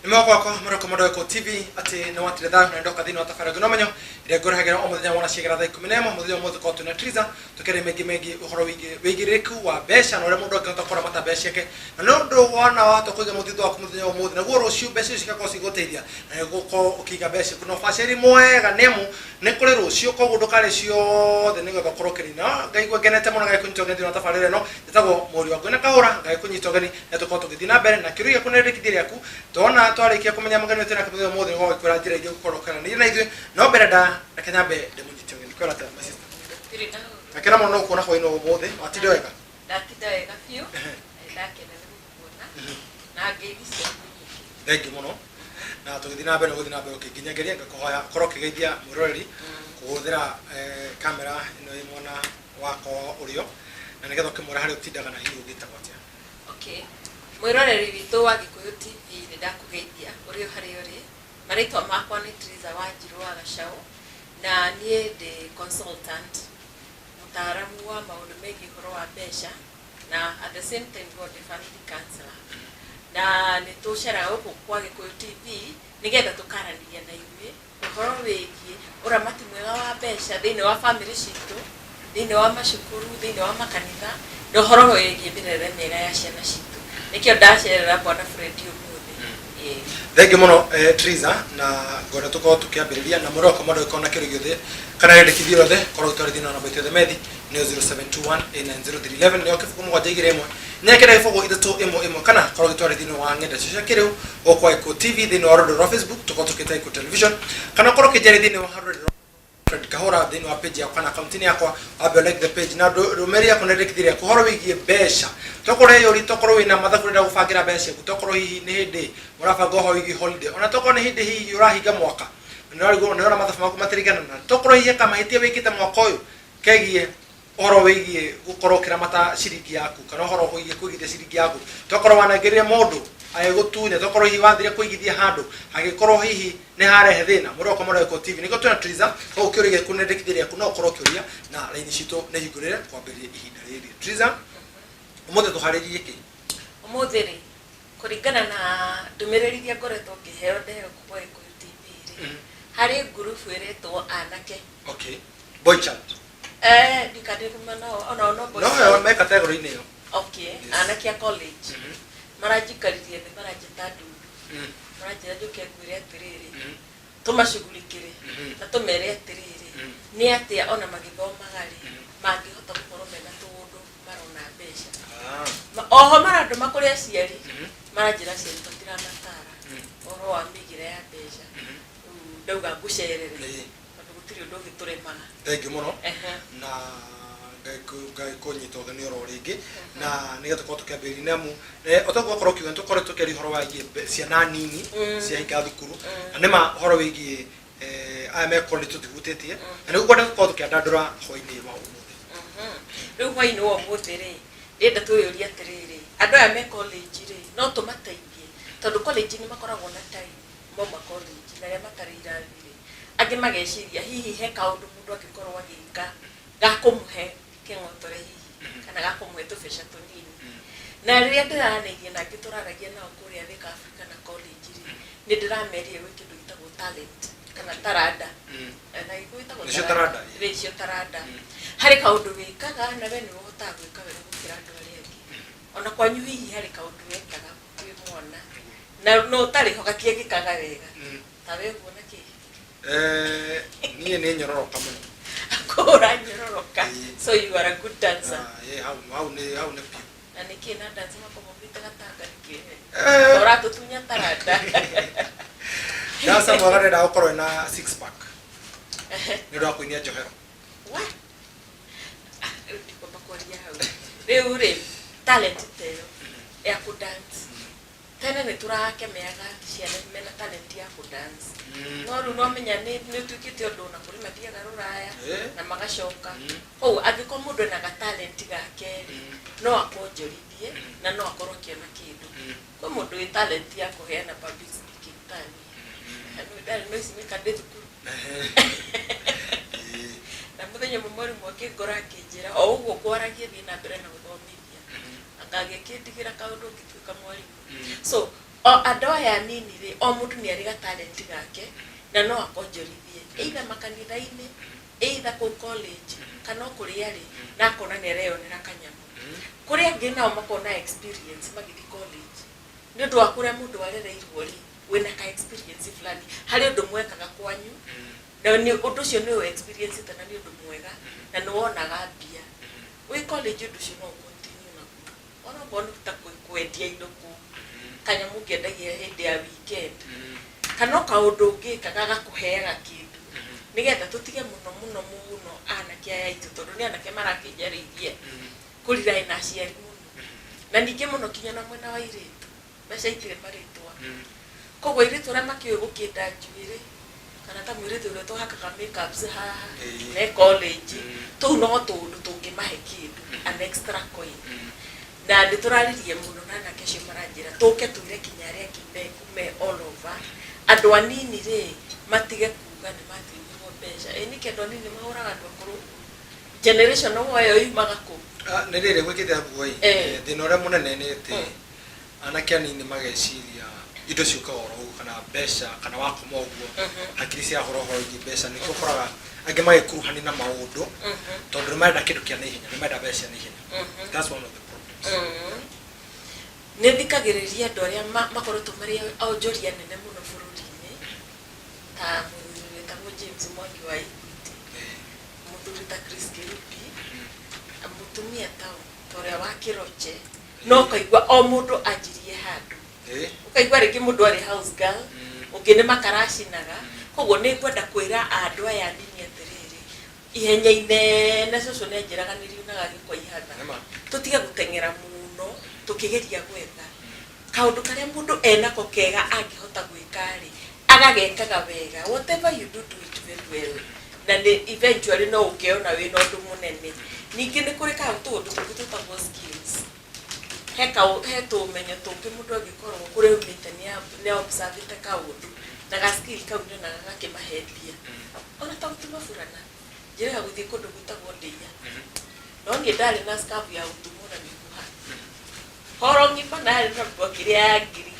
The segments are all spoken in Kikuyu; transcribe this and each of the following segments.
Nĩ mwako wakwa mũroko Mũndũ TV atĩ nĩ watire thayũ na ndoka thĩinĩ wa tabarĩra ĩngĩ na ũmenyo ĩrĩa ngũrehagĩra o mũthenya wona ciagera thaa 11. Mũthenya ũmũthĩ korwo twĩna Triza tũkĩaria maingĩ megiĩ ũhoro wĩgiĩ wĩigĩrĩrĩku wa mbeca na ũrĩa mũndũ angĩhota kũramata mbeca ciake, na nĩ ũndũ wona wahota kũiga mũthithũ waku mũthenya wa ũmũthĩ, naguo rũciũ mbeca icio cigakorwo cigũteithia na nĩgũkorwo ũkĩiga mbeca ciaku na ũbacĩrĩri mwega, nĩ amu nĩ kũrĩ rũciũ, koguo ndũkarĩe ciothe nĩgetha ũkorwo ũkĩrina. Ngaigua ngenete mũno ngagĩkũnyita ũgeni thĩinĩ wa tabarĩra ĩno. Njĩtagwo Mũriũ wa Ngũĩ na Kahũra, ngagĩkũnyita ũgeni na tũkorwo tũgĩthiĩ na mbere na kĩũria gĩaku na rĩndĩkithia rĩaku. Tona twarĩkia kũmenya mũgeni ũyũ twĩnake mũthenya ũmũthĩ, nĩguo gũgĩkwĩra njĩra ingĩ gũkorwo ũkĩaranĩria na ithuĩ. No mbere nda reke nyambe ndĩmũnyite ũgeni. Kwĩra atĩa, my sister? Gũtirĩ na ũru. Ngakena mũno no gũkuona hwaĩ-inĩ wa ũmũthĩ. Watinda wega? Ndatinda wega biũ. Ndakena nĩ gũkuona na ngeithi ciaku nyingĩ. Thengiũ mũno. Na tũgĩthiĩ na mbere, gũthiĩ na mbere ũkĩnginyangeria, ngakũhoya ũkorwo ũkĩgeithia mwĩroreri kũhũthĩra kamera ĩno ĩ mwena wakwa wa ũrĩo, na nĩgetha ũkĩmwĩra harĩa ũtindaga na hihi ũgĩtagwo atĩa. Okay, mwĩroreri witũ wa Gĩkũyũ TV, nĩ ndakũgeithia ũrĩ o harĩa ũrĩ. Marĩtwa makwa nĩ Triza Wanjirũ wa Gacaũ, na niĩ ndĩ consultant, mũtaaramu wa maũndũ megiĩ ũhoro wa mbeca, na at the same time no ndĩ family counselor. Na nĩ tũceraga gũkũ kwa Gĩkũyũ TV nĩgetha tũkaranĩria na inyuĩ ũhoro wĩgiĩ ũramati mwega wa mbeca thĩinĩ wa bamĩrĩ citũ, thĩinĩ wa macukuru, thĩinĩ wa makanitha, na ũhoro wĩgiĩ mĩrerere mĩega ya ciana citũ. Nĩkĩo ndacerera Bwana Fred ũmũthĩ. Ĩĩ. Thengiũ mũno, Triza, na ngwenda tũkorwo tũkĩambĩrĩria na mwĩrĩ wakwa mwenda gũkorwo na kĩũria gĩothe kana rĩndĩkithio rĩothe, korwo ũgĩtwara thĩinĩ wa namba itũ ya methi, nĩyo 0721890311, nĩyo 0721890 3 1 kana korwo ũgĩtwara thĩinĩ wa ng'enda cia kĩrĩu gũkũ kwa Gĩkũyũ TV thĩinĩ wa rũrenda rwa Facebook, tũkorwo tũkĩta Gĩkũyũ Television, kana ũkorwo ũkĩnjaria thĩinĩ wa rũrenda rwa Fred Kahora thĩinĩ wa page yakwa kana akaunti-inĩ yakwa, wambe like the page na ndũmĩrĩri yaku na rĩndĩkithia rĩaku ũhoro wĩgiĩ mbeca. Tokorwo ĩyũri, tokorwo wĩna mathabu ũrenda gũbangĩra mbeca ciaku, tokorwo hihi nĩ hĩndĩ mũrabanga ũhoro wĩgiĩ holiday, ona tokorwo nĩ hĩndĩ hihi ũrahinga mwaka na nĩũrarigwo nĩũrona mathabu maku matiringana, na tokorwo hihi kamahĩtia wĩkĩte mwaka ũyũ kegiĩ ũhoro wĩgiĩ gũkorwo ũkĩramata ciringi yaku kana ũhoro wĩgiĩ kũigithia ciringi yaku, tokorwo wanengerire mũndũ agĩgũtunya, tokorwo hihi wathire kũigithia handũ hagĩkorwo hihi nĩ harehe thĩna. Mũrĩ wakwa mũrĩ Gĩkũyũ TV, nĩkĩo twĩna Triza. Koguo kĩũria gĩaku na rĩndĩkithia rĩaku no ũkorwo ũkĩũria, na raini citũ nĩ hingũrĩre kwambĩrĩria ihinda rĩrĩ. Triza, ũmũthĩ tũharĩrie kĩ? Ũmũthĩ rĩ, kũringana na ndũmĩrĩri iria ngoretwo ngĩheo ndeheo kuma Gĩkũyũ TV rĩ, harĩ ngurubu ĩretwo anake. Okay, boy child. Ndikanĩruma nao, onao no boy no child. Me category-inĩ ĩyo. Okay, anake a college maranjikaririe thĩ, maranjĩta ndundu, maranjĩra njũke ngwĩre atĩrĩrĩ, tũmacugurikĩre na tũmere atĩrĩrĩ, nĩ atĩa ona magĩthomaga rĩ, mangĩhota gũkorwo mena tũũndũ marona mbeca. Oho marandũma kũrĩ aciari, maranjĩra aciari tũtiramatara ũhoro wa mĩigĩre ya mbeca. Rĩu ndauga ngũcerere tondũ gũtirĩ ũndũ ũngĩ tũremaga. Thengiũ mũno. Na ngagĩkũnyita ũgeni oro rĩngĩ na nĩgetha tũkorwo tũkĩambĩrĩria, nĩ amu otoguo wakorwo ũkiuga, nĩtũkorwo tũkĩaria ũhoro wĩgiĩ ciana nini ciahinga thukuru, na nĩma ũhoro wĩgiĩ aya me college tũtihutĩtie, na nĩguo ngwenda tũkorwo tũkĩandandũra hwaĩ-inĩ wa ũmũthĩ. Rĩu hwaĩ-inĩ wa ũmũthĩ rĩ, ndĩrenda twĩyũrie atĩrĩrĩ, andũ aya me college rĩ, no tũmateithie? Tondũ college nĩ makoragwo na time mauma college, na arĩa matarĩ irathi rĩ, angĩ mageciria hihi he kaũndũ mũndũ angĩkorwo agĩka ga kũmũhe kĩng'otore hihi kana ga kũmũhe tũbeca tũnini. Na rĩrĩa ndĩraranĩirie na angĩ tũraragia nao kũrĩa Thika Africa na college rĩ, nĩ ndĩramerire gwĩ kĩndũ gĩtagwo talent kana taranda. Na Gĩkũyũ ĩtagwo Nĩcio taranda? Nĩcio taranda. Harĩ kaũndũ wĩkaga na we nĩwe ũhotaga gwĩka wega gũkĩra andũ arĩa angĩ. Ona kwanyu hihi harĩ kaũndũ wekaga wĩ mwana na no ũtarĩ ho gatiekĩkaga wega ta we ũguo na kĩ? Niĩ nĩ nyororoka mũno. Kũhũra nyororoka. So you are a good dancer. Ah, ĩ, hau nĩ biũ. Na nĩkĩ na dance makomomĩte gatanga nĩkĩ ũratũtunya taranda? Dancer mwega ndenda gũkorwo ena six pack nĩ ũndũ wa kũinia njohero. What? Ah, rĩu ndikwamba kwaria hau. Rĩu rĩ, talent ta ĩyo ya kũ dance, tene nĩ tũrakemeaga ciana mena talent ya kũ dance, no rĩu no menya nĩ ũtuĩkĩte ũndũ ona kũrĩ mathiaga rũraya na magacoka. Koguo angĩkorwo mũndũ ena ga talent gake rĩ, no akonjorithie na no akorwo akĩona kĩndũ. Kwĩ mũndũ wĩ talent ya kũheana public speaking tani ndarĩ noise maker ndĩ thukuru, na mũthenya ũmwe mwarimũ akĩngora akĩnjĩra o ũguo ngwaragia, thiĩ na mbere na gũthomithia, anga agĩkĩndigĩra kaũndũ ngĩtuĩka mwarimũ. So O andũ aya anini rĩ, o mũndũ nĩ arĩ gatalent gake na no akonjorithie either makanitha-inĩ, either kũu college, kana o kũrĩa arĩ, na akona nĩ areyonera kanyamũ. Kũrĩ angĩ nao makona experience magĩthiĩ college nĩ ũndũ wa kũrĩa mũndũ arereirwo rĩ, wĩna ka experience fulani harĩ ũndũ mwekaga kwanyu, na nĩ ũndũ ũcio nĩ experience na nĩ ũndũ mwega na nĩ wonaga mbia wĩ college. Ũndũ ũcio no ũcontinue naguo, ona okorwo nĩ ta kwendia indo kũu, kanyamũ ũngĩendagia hĩndĩ ya weekend, kana o kaũndũ ũngĩka gagakũheaga kĩndũ, nĩgetha tũtige mũno mũno mũno anake aya aitũ, tondũ nĩ anake marakĩnjarĩirie kũrira na aciari mũno, na ningĩ mũno kinya na mwena wa airĩtu, mbeca itirĩ marĩtwa. Koguo airĩtu arĩa makĩũĩ gũkĩnda njuĩrĩ, kana ta mũirĩtu ũrĩa tũhakaga makeups haha ne college, tũu no tũũndũ tũngĩmahe kĩndũ, an extra coin. Na nĩ tũraririe mũno na anake acio, maranjĩra tũke twĩre kinya arĩa angĩ me all over, andũ anini rĩ, matige kuga nĩ matunyirwo mbeca. Ĩ nĩkĩ andũ anini mahũraga andũ akũrũ? Generation ĩyo yumaga kũ? Ah, nĩ rĩrĩ gwĩkĩte hakuo ĩ, thĩna ũrĩa mũnene nĩ atĩ anake anini mageciria indo ciũkaga oro ũguo, kana mbeca, kana wakoma ũguo, hakiri ciahũra ũhoro wĩgiĩ mbeca. Nĩkĩo ũkoraga angĩ magĩkuruhania na maũndũ, tondũ nĩ marenda kĩndũ kĩa naihenya, nĩ marenda mbeca cia naihenya. That's one of the problems. Nĩ thikagĩrĩria andũ arĩa makoretwo marĩ onjoria nene mũno bũrũri-inĩ, ta mũthuri wĩtagwo James Mwangi wa Equity, mũthuri ta Chris Kirubi, mũtumia ta ũrĩa wa Kĩroche. No ũkaigua o mũndũ anjirie handũ, ũkaigua rĩngĩ mũndũ arĩ house girl, ũngĩ nĩ makara acinaga. Koguo nĩ ngwenda kwĩra andũ aya anini atĩrĩrĩ, ihenya inene, cũcũ nĩ anjĩraga nĩ riunaga gĩko ihatha. Nĩma. Tũtige gũteng'era mũno tũkĩgeria gwetha kaũndũ karĩa mũndũ enako kega angĩhota gwĩka rĩ, agagekaga wega. Whatever you do, do it very well, na nĩ eventually no ũkeona wĩna ũndũ mũnene. Ningĩ nĩ kũrĩ tũũndũ tũngĩ twĩtagwo skills, he tũmenyo tũngĩ mũndũ angĩkorwo kũrĩa umĩte nĩ observĩte kaũndũ na ga skill kau, nĩonaga gakĩmahe mbia, ona ta gũtuma burana. Njĩraga gũthiĩ kũndũ gwĩtagwo Ndĩia, no niĩ ndarĩ na scarf ya gũtumwo na mĩkuha horo ng'ima, na yarĩ na nguo kĩrĩa ya ngiri.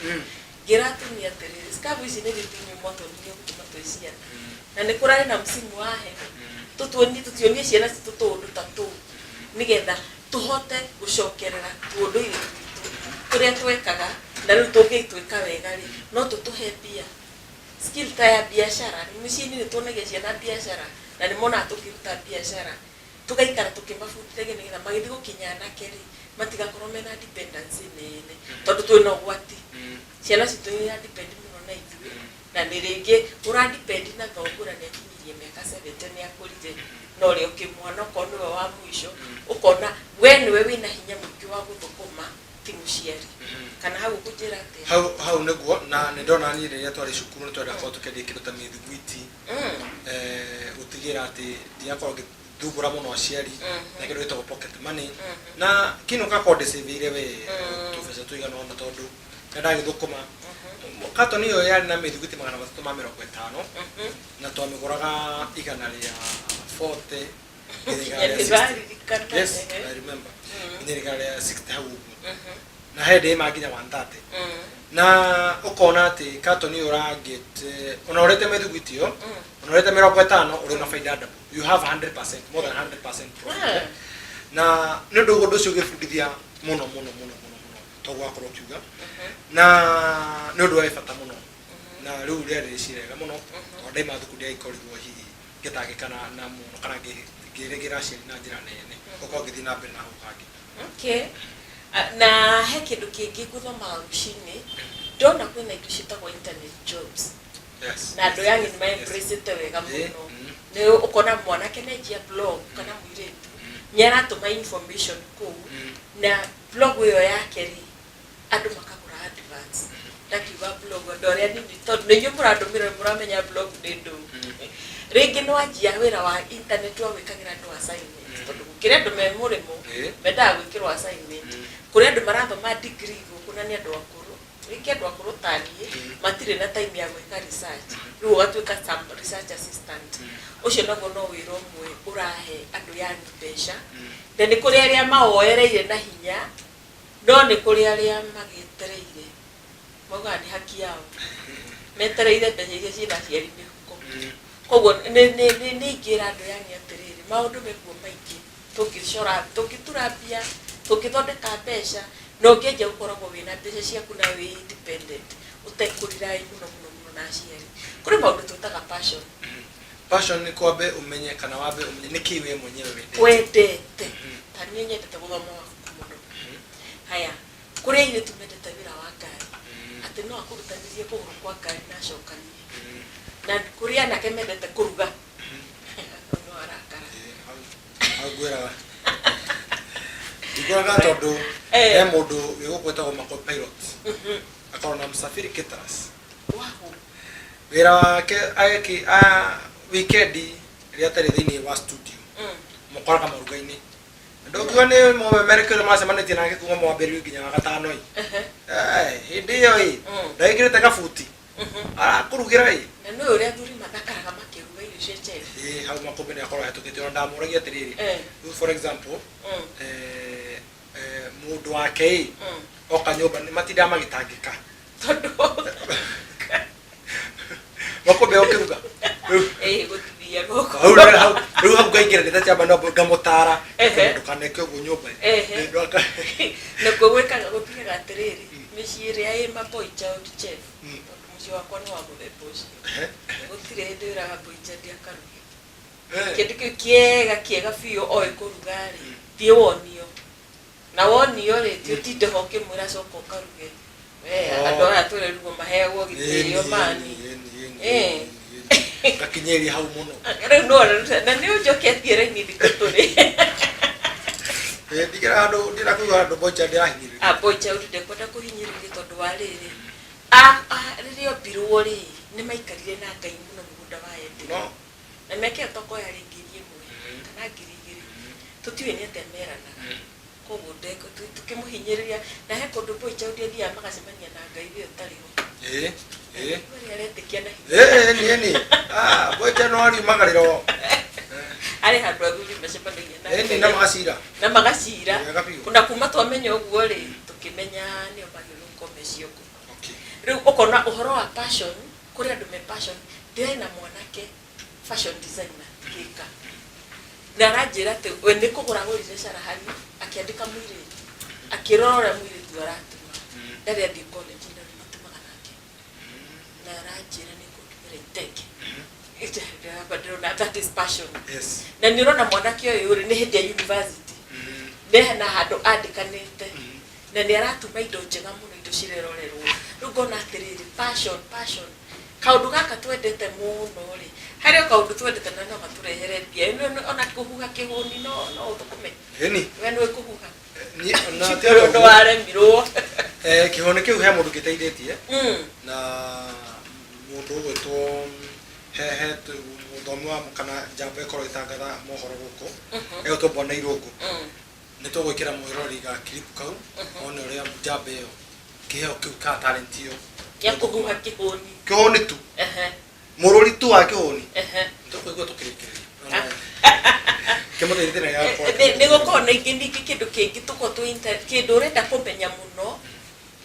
Ngĩra atumia atĩrĩrĩ, scarf ici nĩ inyuĩ mwatonirie gũtuma twĩ ciana, na nĩ kũrarĩ na msimu wa heho, tũtuonie, tũtionie ciana citũ tũũndũ ta tũu, nĩgetha tũhote gũcokerera tũũndũire twitũ tũrĩa twekaga, na rĩu tũngĩtwĩka wega rĩ, no tũtũhe mbia. Skill ta ya biacara, mĩciĩ-inĩ nĩ tuonagia ciana biacara na nĩ monaga tũkĩruta biacara, tũgaikara tũkĩmabundithagia, nĩgetha magĩthiĩ gũkinya anake rĩ, matigakorwo mena dependency nene, tondũ twĩna ũgwati, ciana citũ nĩ depend mũno na ithuĩ, na nĩ rĩngĩ ũra depend na thogora nĩ akinyirie mĩaka 70, nĩ akũrire, na ũrĩa ũkĩmwana okorwo nĩwe wa mũico, ũkona we nĩwe wĩna hinya mũingĩ wa gũthũkũma, ti mũciari. Kana hau ũkũnjĩra atĩa? Hau hau nĩguo, na nĩ ndona niĩ rĩrĩa twarĩ cukuru nĩ twenda korwo tũkĩendia kĩndũ ta mĩthiguiti, gũtigĩra atĩ ndinakorwo ngĩthumbũra mũno aciari, na kĩndũ gĩtagwo pocket money, na kĩno gakorwo ndĩcĩvĩire we tũbeca tũigana ũna, tondũ nĩ ndagĩthũkũma. Katoni ĩyo yarĩ na mĩthiguiti 350, na twamĩgũraga 140 nginya 160. Nĩraririkana. Yes. I remember nginya 160 hau ũguo, na he ndĩ ma nginya 130, na ũkona atĩ katoni ĩyo ũrangĩte, ona ũrĩte mĩthiguiti ĩyo, ona ũrĩte 50, ũrĩ na faida double. You have 100%, more than 100% profit. Na nĩ ũndũ ũndũ ũcio ũgĩbundithia mũno mũno mũno mũno mũno, toguo wakorwo ũkiuga, na nĩ ũndũ wa bata mũno, na rĩu rĩarĩ rĩciria rĩega mũno, tondũ ndaima thukuru ndiagĩkorirwo hihi ngĩtangĩka na mũno, kana ngĩregera aciari na njĩra nene, ũkorwo ngĩthiĩ na mbere na hau hangĩ. Okay. Ah, na he kĩndũ kĩngĩ ngũthomaga rũcinĩ, ndona kwĩna indo ciĩtagwo internet jobs, na andũ yangi nĩ maembracĩte wega mũno. Nĩ ũkona mwanake nenjia blog, kana mũirĩtu nĩ aratũma information kũu, na blog ĩyo yake rĩ, andũ makagũra adverts. Ndakiuga blog, andũ arĩa nini, tondũ nĩ inyuĩ mũrandũmĩra, mũramenya blog nĩ ndũ. Rĩngĩ nĩ wanjia wĩra wa internet wa gwĩkagĩra andũ assignment, tondũ gũkĩrĩ andũ me mũrĩmo mendaga gwĩkĩrwo assignment. Kũrĩ andũ marathoma degree gũkũ, na nĩ andũ akũrũ, rĩngĩ andũ akũrũ taniĩ matirĩ na time ya gwĩka research, rĩu ũgatuĩka some research assistant. Ũcio naguo no wĩra ũmwe ũrahe andũ yani mbeca, na nĩ kũrĩ arĩa mawoereire na hinya, no nĩ kũrĩ arĩa magĩetereire. Maugaga nĩ haki yao, metereire mbeca iria ciĩna aciari mĩhuko. Koguo nĩ ingĩra andũ yani atĩrĩrĩ, maũndũ mekuo maingĩ tũngĩcora, tũngĩtura mbia, tũngĩthondeka mbeca, na ũngĩanjia gũkoragwo wĩna mbeca ciaku na wĩ independent, ũtekũrely mũno mũno mũno na aciari. Kũrĩ maũndũ twĩtaga passion. Passion nĩ kwambe ũmenye kana wambe ũmenye nĩ kĩĩ we mwenyewe wendete. Wendete. Ta niĩ nyendete gũthoma mabuku mũno. Haya, kũrĩ airĩtu mendete wĩra wa ngari, atĩ no akũrutanĩrie kũgũrũ kwa ngari na acokanie. Na kũrĩ anake mendete kũruga, no arakara. Hau ngwĩraga ngwĩraga tondũ he mũndũ wĩ gũkũ wĩtagwo Mako Pilot, akorwo na Msafiri Caterers. Wĩra wake ageki a wikendi rĩrĩa atarĩ thĩinĩ wa studio, mũkoraga maruga-inĩ. Ndũngiuga nĩ mũmemerekia ũrĩa macemanĩtie nake kuma mwambĩrĩrio nginya wa gatano ĩ. Hĩndĩ ĩyo ĩ, ndagĩkĩrĩte gabuti, arakũrugĩra ĩ. Na nĩ ũrĩa athuri mathakaraga makĩruga irio cia chef. Ĩ hau makũmbĩ nĩ akorwo ahetũkĩte. Ona ndamũragia atĩrĩrĩ, rĩu for example, mũndũ wake ĩ, oka nyũmba nĩ matindaga magĩtangĩka tondũ makũmbĩ ũkĩruga rĩu. Gũtithiaga ũguo. Hau rĩu hau ngaingĩra ndĩta chamba no ngamũtara, ndũkaneke ũguo nyũmba. Nakuo gwĩkaga gũthiaga atĩrĩrĩ, mĩciĩ ĩrĩa ĩ ma boy child chef, tondũ mũciĩ wakwa nĩ wa mũthemba ũcio, gũtirĩ hĩndĩ wĩraga boy child akaruge. Kĩndũ kĩu kĩega kĩega biũ oĩ kũruga rĩ, thiĩ wonio, na wonio rĩ, ti ũtinde ho ũkĩmwĩra coka ũkaruge we. Andũ aya tũrerugwo maheagwo gĩtĩo mani. Gakinyĩria hau mũno. Rĩu no na nĩ ũnjoketie raini thikũ tũrĩ. Ndigĩra handũ ndĩrakũigua handũ boy child ndĩrahinyĩrĩria. A boy child ndekwenda kũhinyĩrĩrio, tondũ wa rĩrĩ, rĩrĩa ombirwo rĩ, nĩ maikarire na Ngai mũno mũgũnda wa Edeni. No na mĩaka ĩyo tokoya rĩ 1000 kana 2000, tũtiũĩ nĩ atĩa meranaga. Koguo tũkĩmũhinyĩrĩria, na he kũndũ boy child athiaga magacemania na Ngai we ũtarĩ ho. Ĩ ĩ. Ũrĩa aretĩkia na hinya. Ĩ nĩ nĩ boy child no ariumagarĩra. Arĩ handũ athuri macemanagia na Ĩ na magacira. Na magacira. Wega biũ. Na kuma twamenya ũguo rĩ, tũkĩmenya nĩo magĩrĩirwo gũkorwo me ciongo. Rĩu ũkona ũhoro wa passion, kũrĩ andũ me passion. Ndĩrarĩ na mwanake fashion designer Thika, na aranjĩra atĩ we nĩ kũgũra agũrire carahani, akĩandĩka mũirĩtu, akĩrora ũrĩa mũirĩtu aratuma. Ndarĩ athiĩ college, na nĩ matumaga nake, na aranjĩra nĩ kũndumĩra itenge. Ndĩrona that is passion. Na nĩ ũrona mwanake ũyũ rĩ, nĩ hĩndĩ ya university, nĩ na handũ andĩkanĩte, na nĩ aratuma indo njega mũno, indo cirerorerwo. Rĩu ngona atĩrĩrĩ, passion, passion, kaũndũ gaka twendete mũno rĩ, harĩ o kaũndũ twendete na no gatũrehere mbia. Ĩno ona kũhuha kĩhũni no ũthũkũme. Ĩni. We nĩwe kũhuha. Na ti ũndũ waremirwo. Kĩhũni kĩu he mũndũ gĩteithĩtie, na mũndũ ũgwĩtwo he mũthomi wa kana njamba ĩkorwo ĩtangatha mohoro gũkũ, egwĩtwo Bwana Irũngũ. Nĩ tũgwĩkĩra mwĩrori ga clip kau one ũrĩa njamba ĩyo kĩheo kĩu ka talent ĩyo gĩa kũhuha kĩhũni. Kĩhũni tu, mũrũri tu wa kĩhũni. Tũkũigua tũkĩrĩkĩrĩria kĩmũteithĩtie na gĩgakorwo. Nĩ gũkorwo na ingĩ ningĩ, kĩndũ kĩngĩ tũkorwo twĩ kĩndũ ũrenda kũmenya mũno,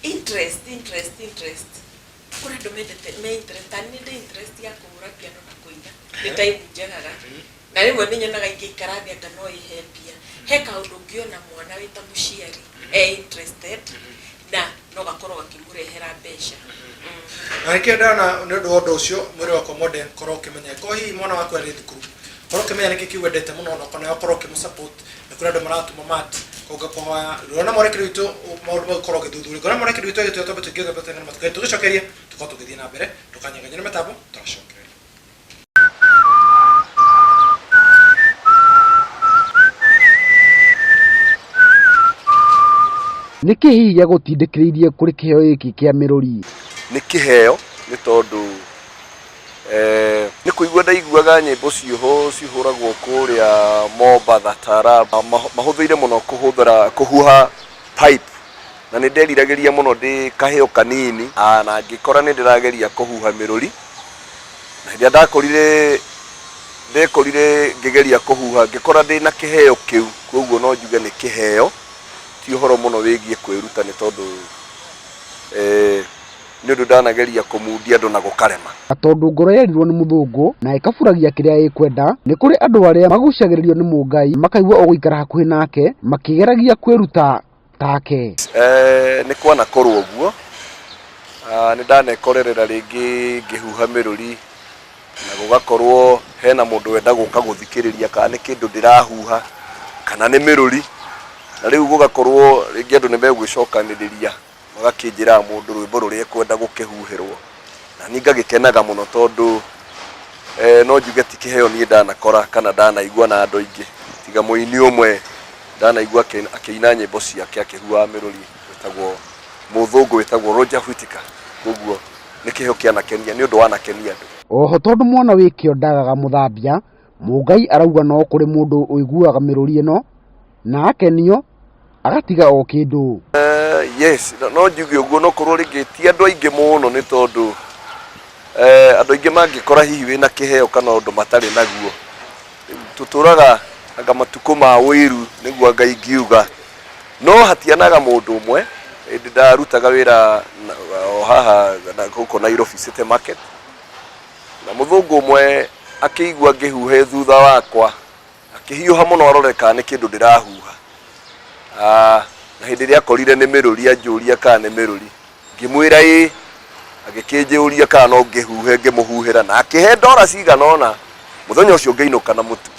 interest, interest, interest. Kũrĩ andũ mendete me interest. Ta niĩ ndĩ interest ya kũhũra piano na kũina, nĩ time njegaga, na rĩmwe nĩ nyonaga ingĩikara thĩ anga no ĩhe mbia. He kaũndũ ũngĩona mwana wĩ ta mũciari e interested na no gakorwo gakĩmũrehera mbeca. Na nĩkĩo ndona nĩ ũndũ wa ũndũ ũcio, mwĩrĩ wakwa mwende, korwo ũkĩmenya ko hihi mwana waku arĩ thukuru, korwo ũkĩmenya nĩkĩ kĩu wendete mũno, na kana ũkorwo ũkĩmũ support. Na kũrĩ andũ maratuma mat koguo kũhoya rona mwerekeri witũ maũndũ mau ũkorwo ũgĩthuthuria. Ngona mwerekeri witũ agĩtwĩra twambe tũingĩre twambe tũingĩre tũgĩcokeria, tũkorwo tũgĩthiĩ na mbere. Ndũkanyeganyie na mĩtambo, tũracokereria. Nĩkĩ hihi gĩagũtindĩkĩrĩirie kũrĩ kĩheo gĩkĩ kĩa mĩrũri? Nĩ kĩheo, nĩ tondũ nĩ kũigua ndaiguaga nyĩmbo ciũhũ cihũragwo kũrĩa Mombatha Taarab, mahũthĩire mũno kũhũthĩra kũhuha pipe, na nĩ nderiragĩria mũno ndĩ kaheo kanini. Na ngĩkora nĩ ndĩrageria kũhuha mĩrũri, na hĩndĩ ĩrĩa ndakorire ndekorire ngĩgeria kũhuha, ngĩkora ndĩna kĩheo kĩu. Koguo no njuge nĩ kĩheo, ti ũhoro mũno wĩgiĩ kwĩruta, nĩ tondũ Nĩ ũndũ ndanageria kũmundia andũ na gũkarema. Na tondũ ngoro yerirwo nĩ mũthũngũ na ĩkaburagia kĩrĩa ĩkwenda, nĩ kũrĩ andũ arĩa magucagĩrĩrio nĩ Mũngai makaigua o gũikara hakuhĩ nake makĩgeragia kwĩruta take. Nĩ kwanakorwo ũguo, nĩ ndanekorerera rĩngĩ ngĩhuha mĩrũri na gũgakorwo hena mũndũ wenda gũka gũthikĩrĩria kana nĩ kĩndũ ndĩrahuha kana nĩ mĩrũri, na rĩu gũgakorwo rĩngĩ andũ nĩ megwĩcokanĩrĩria magakĩnjĩraga mũndũ rwĩmbo rũrĩa ekwenda gũkĩhuhĩrwo, na niĩ ngagĩkenaga mũno tondũ no njuge ti kĩheo niĩ ndanakora kana ndanaigua na andũ aingĩ, tiga mũini ũmwe ndanaigua akĩina nyĩmbo ciake akĩhuhaga mĩrũri wĩtagwo mũthũngũ wĩtagwo Roger Whittaker, koguo nĩ kĩheo kĩanakenia nĩ ũndũ wanakenia andũ. Oho tondũ mwana wĩ kĩo ndagaga mũthambia, Mũngai arauga no kũrĩ mũndũ ũiguaga mĩrũri ĩno na akenio agatiga o kĩndũ. Yes, no njuge ũguo, no korwo rĩngĩ ti andũ aingĩ mũno, nĩ tondũ andũ aingĩ mangĩkora hihi wĩna kĩheo kana ũndũ matarĩ naguo, tũtũraga anga matukũ ma ũiru nĩguo anga ingiuga, no hatianaga mũndũ ũmwe. Hĩndĩ ndarutaga wĩra o haha gũkũ Nairobi City Market, na mũthũngũ ũmwe akĩigua ngĩhuhe thutha wakwa, akĩhiũha mũno arore kana nĩ kĩndũ ndĩrahuha. Na hĩndĩ ĩrĩa akorire nĩ mĩrũri, anjũria kana nĩ mĩrũri, ngĩmwĩra ĩĩ, agĩkĩnjũria kana no ngĩhuhe, ngĩmũhuhĩra na akĩhe ndora cigana ũna. Mũthenya ũcio ngĩinũka na mũtu.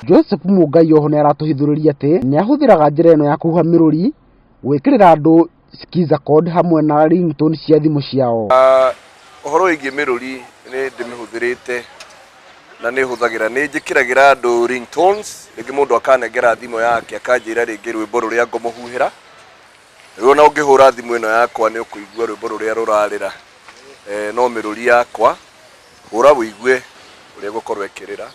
Joseph Mũngai oho nĩ aratũhithũrĩria atĩ nĩ ahũthĩraga njĩra ĩno ya kũhuha mĩrũri gwĩkĩrĩra andũ skiza code hamwe na ringtone cia thimũ ciao. Ũhoro wĩgiĩ mĩrũri nĩ ndĩmĩhũthĩrĩte na nĩ hũthagĩra, nĩ njĩkĩragĩra andũ ringtones, rĩngĩ mũndũ akanengera thimũ yake akanjĩra rĩngĩ rwĩmbo rũrĩa ngũmũhuhĩra. Rĩu ona ũngĩhũra thimũ ĩno yakwa nĩ ũkũigua rwĩmbo rũrĩa rũrarĩra, no mĩrũri yakwa, hũra ũigue ũrĩa ĩgũkorwo ĩkĩrĩra.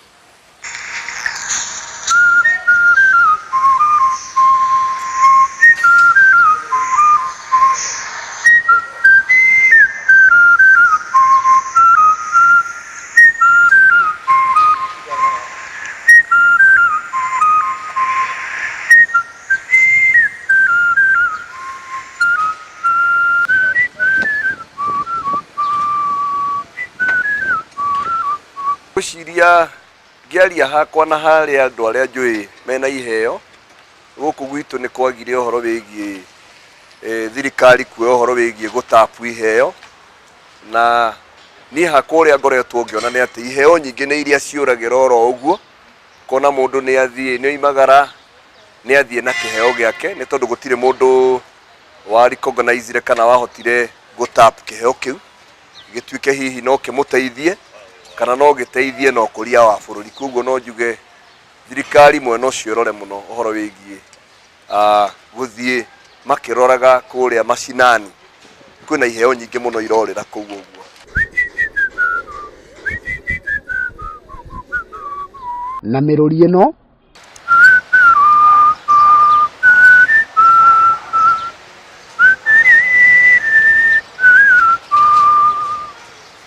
Ngwĩciria ngĩaria hakwa na harĩa andũ arĩa njũĩ mena iheo, gũkũ gwitũ nĩ kwagire ũhoro wĩgiĩ thirikari kuoya ũhoro wĩgiĩ gũtapu iheo, na niĩ hakwa ũrĩa ngoretwo ngĩona nĩ atĩ iheo nyingĩ nĩ iria ciũragĩra oro ũguo, ũkona mũndũ nĩ athiĩ nĩ oimagara nĩ athiĩ na kĩheo gĩake, nĩ tondũ gũtirĩ mũndũ wa recognize kana wahotire gũtap kĩheo kĩu gĩtuĩke hihi no kĩmũteithie kana no gĩteithie na ũkũria wa bũrũri. Koguo no njuge thirikari mwena ũcio ĩrore mũno ũhoro wĩgiĩ gũthiĩ makĩroraga kũrĩa macinani, kwĩna iheo nyingĩ mũno irorĩra kũu ũguo. Na mĩrũri ĩno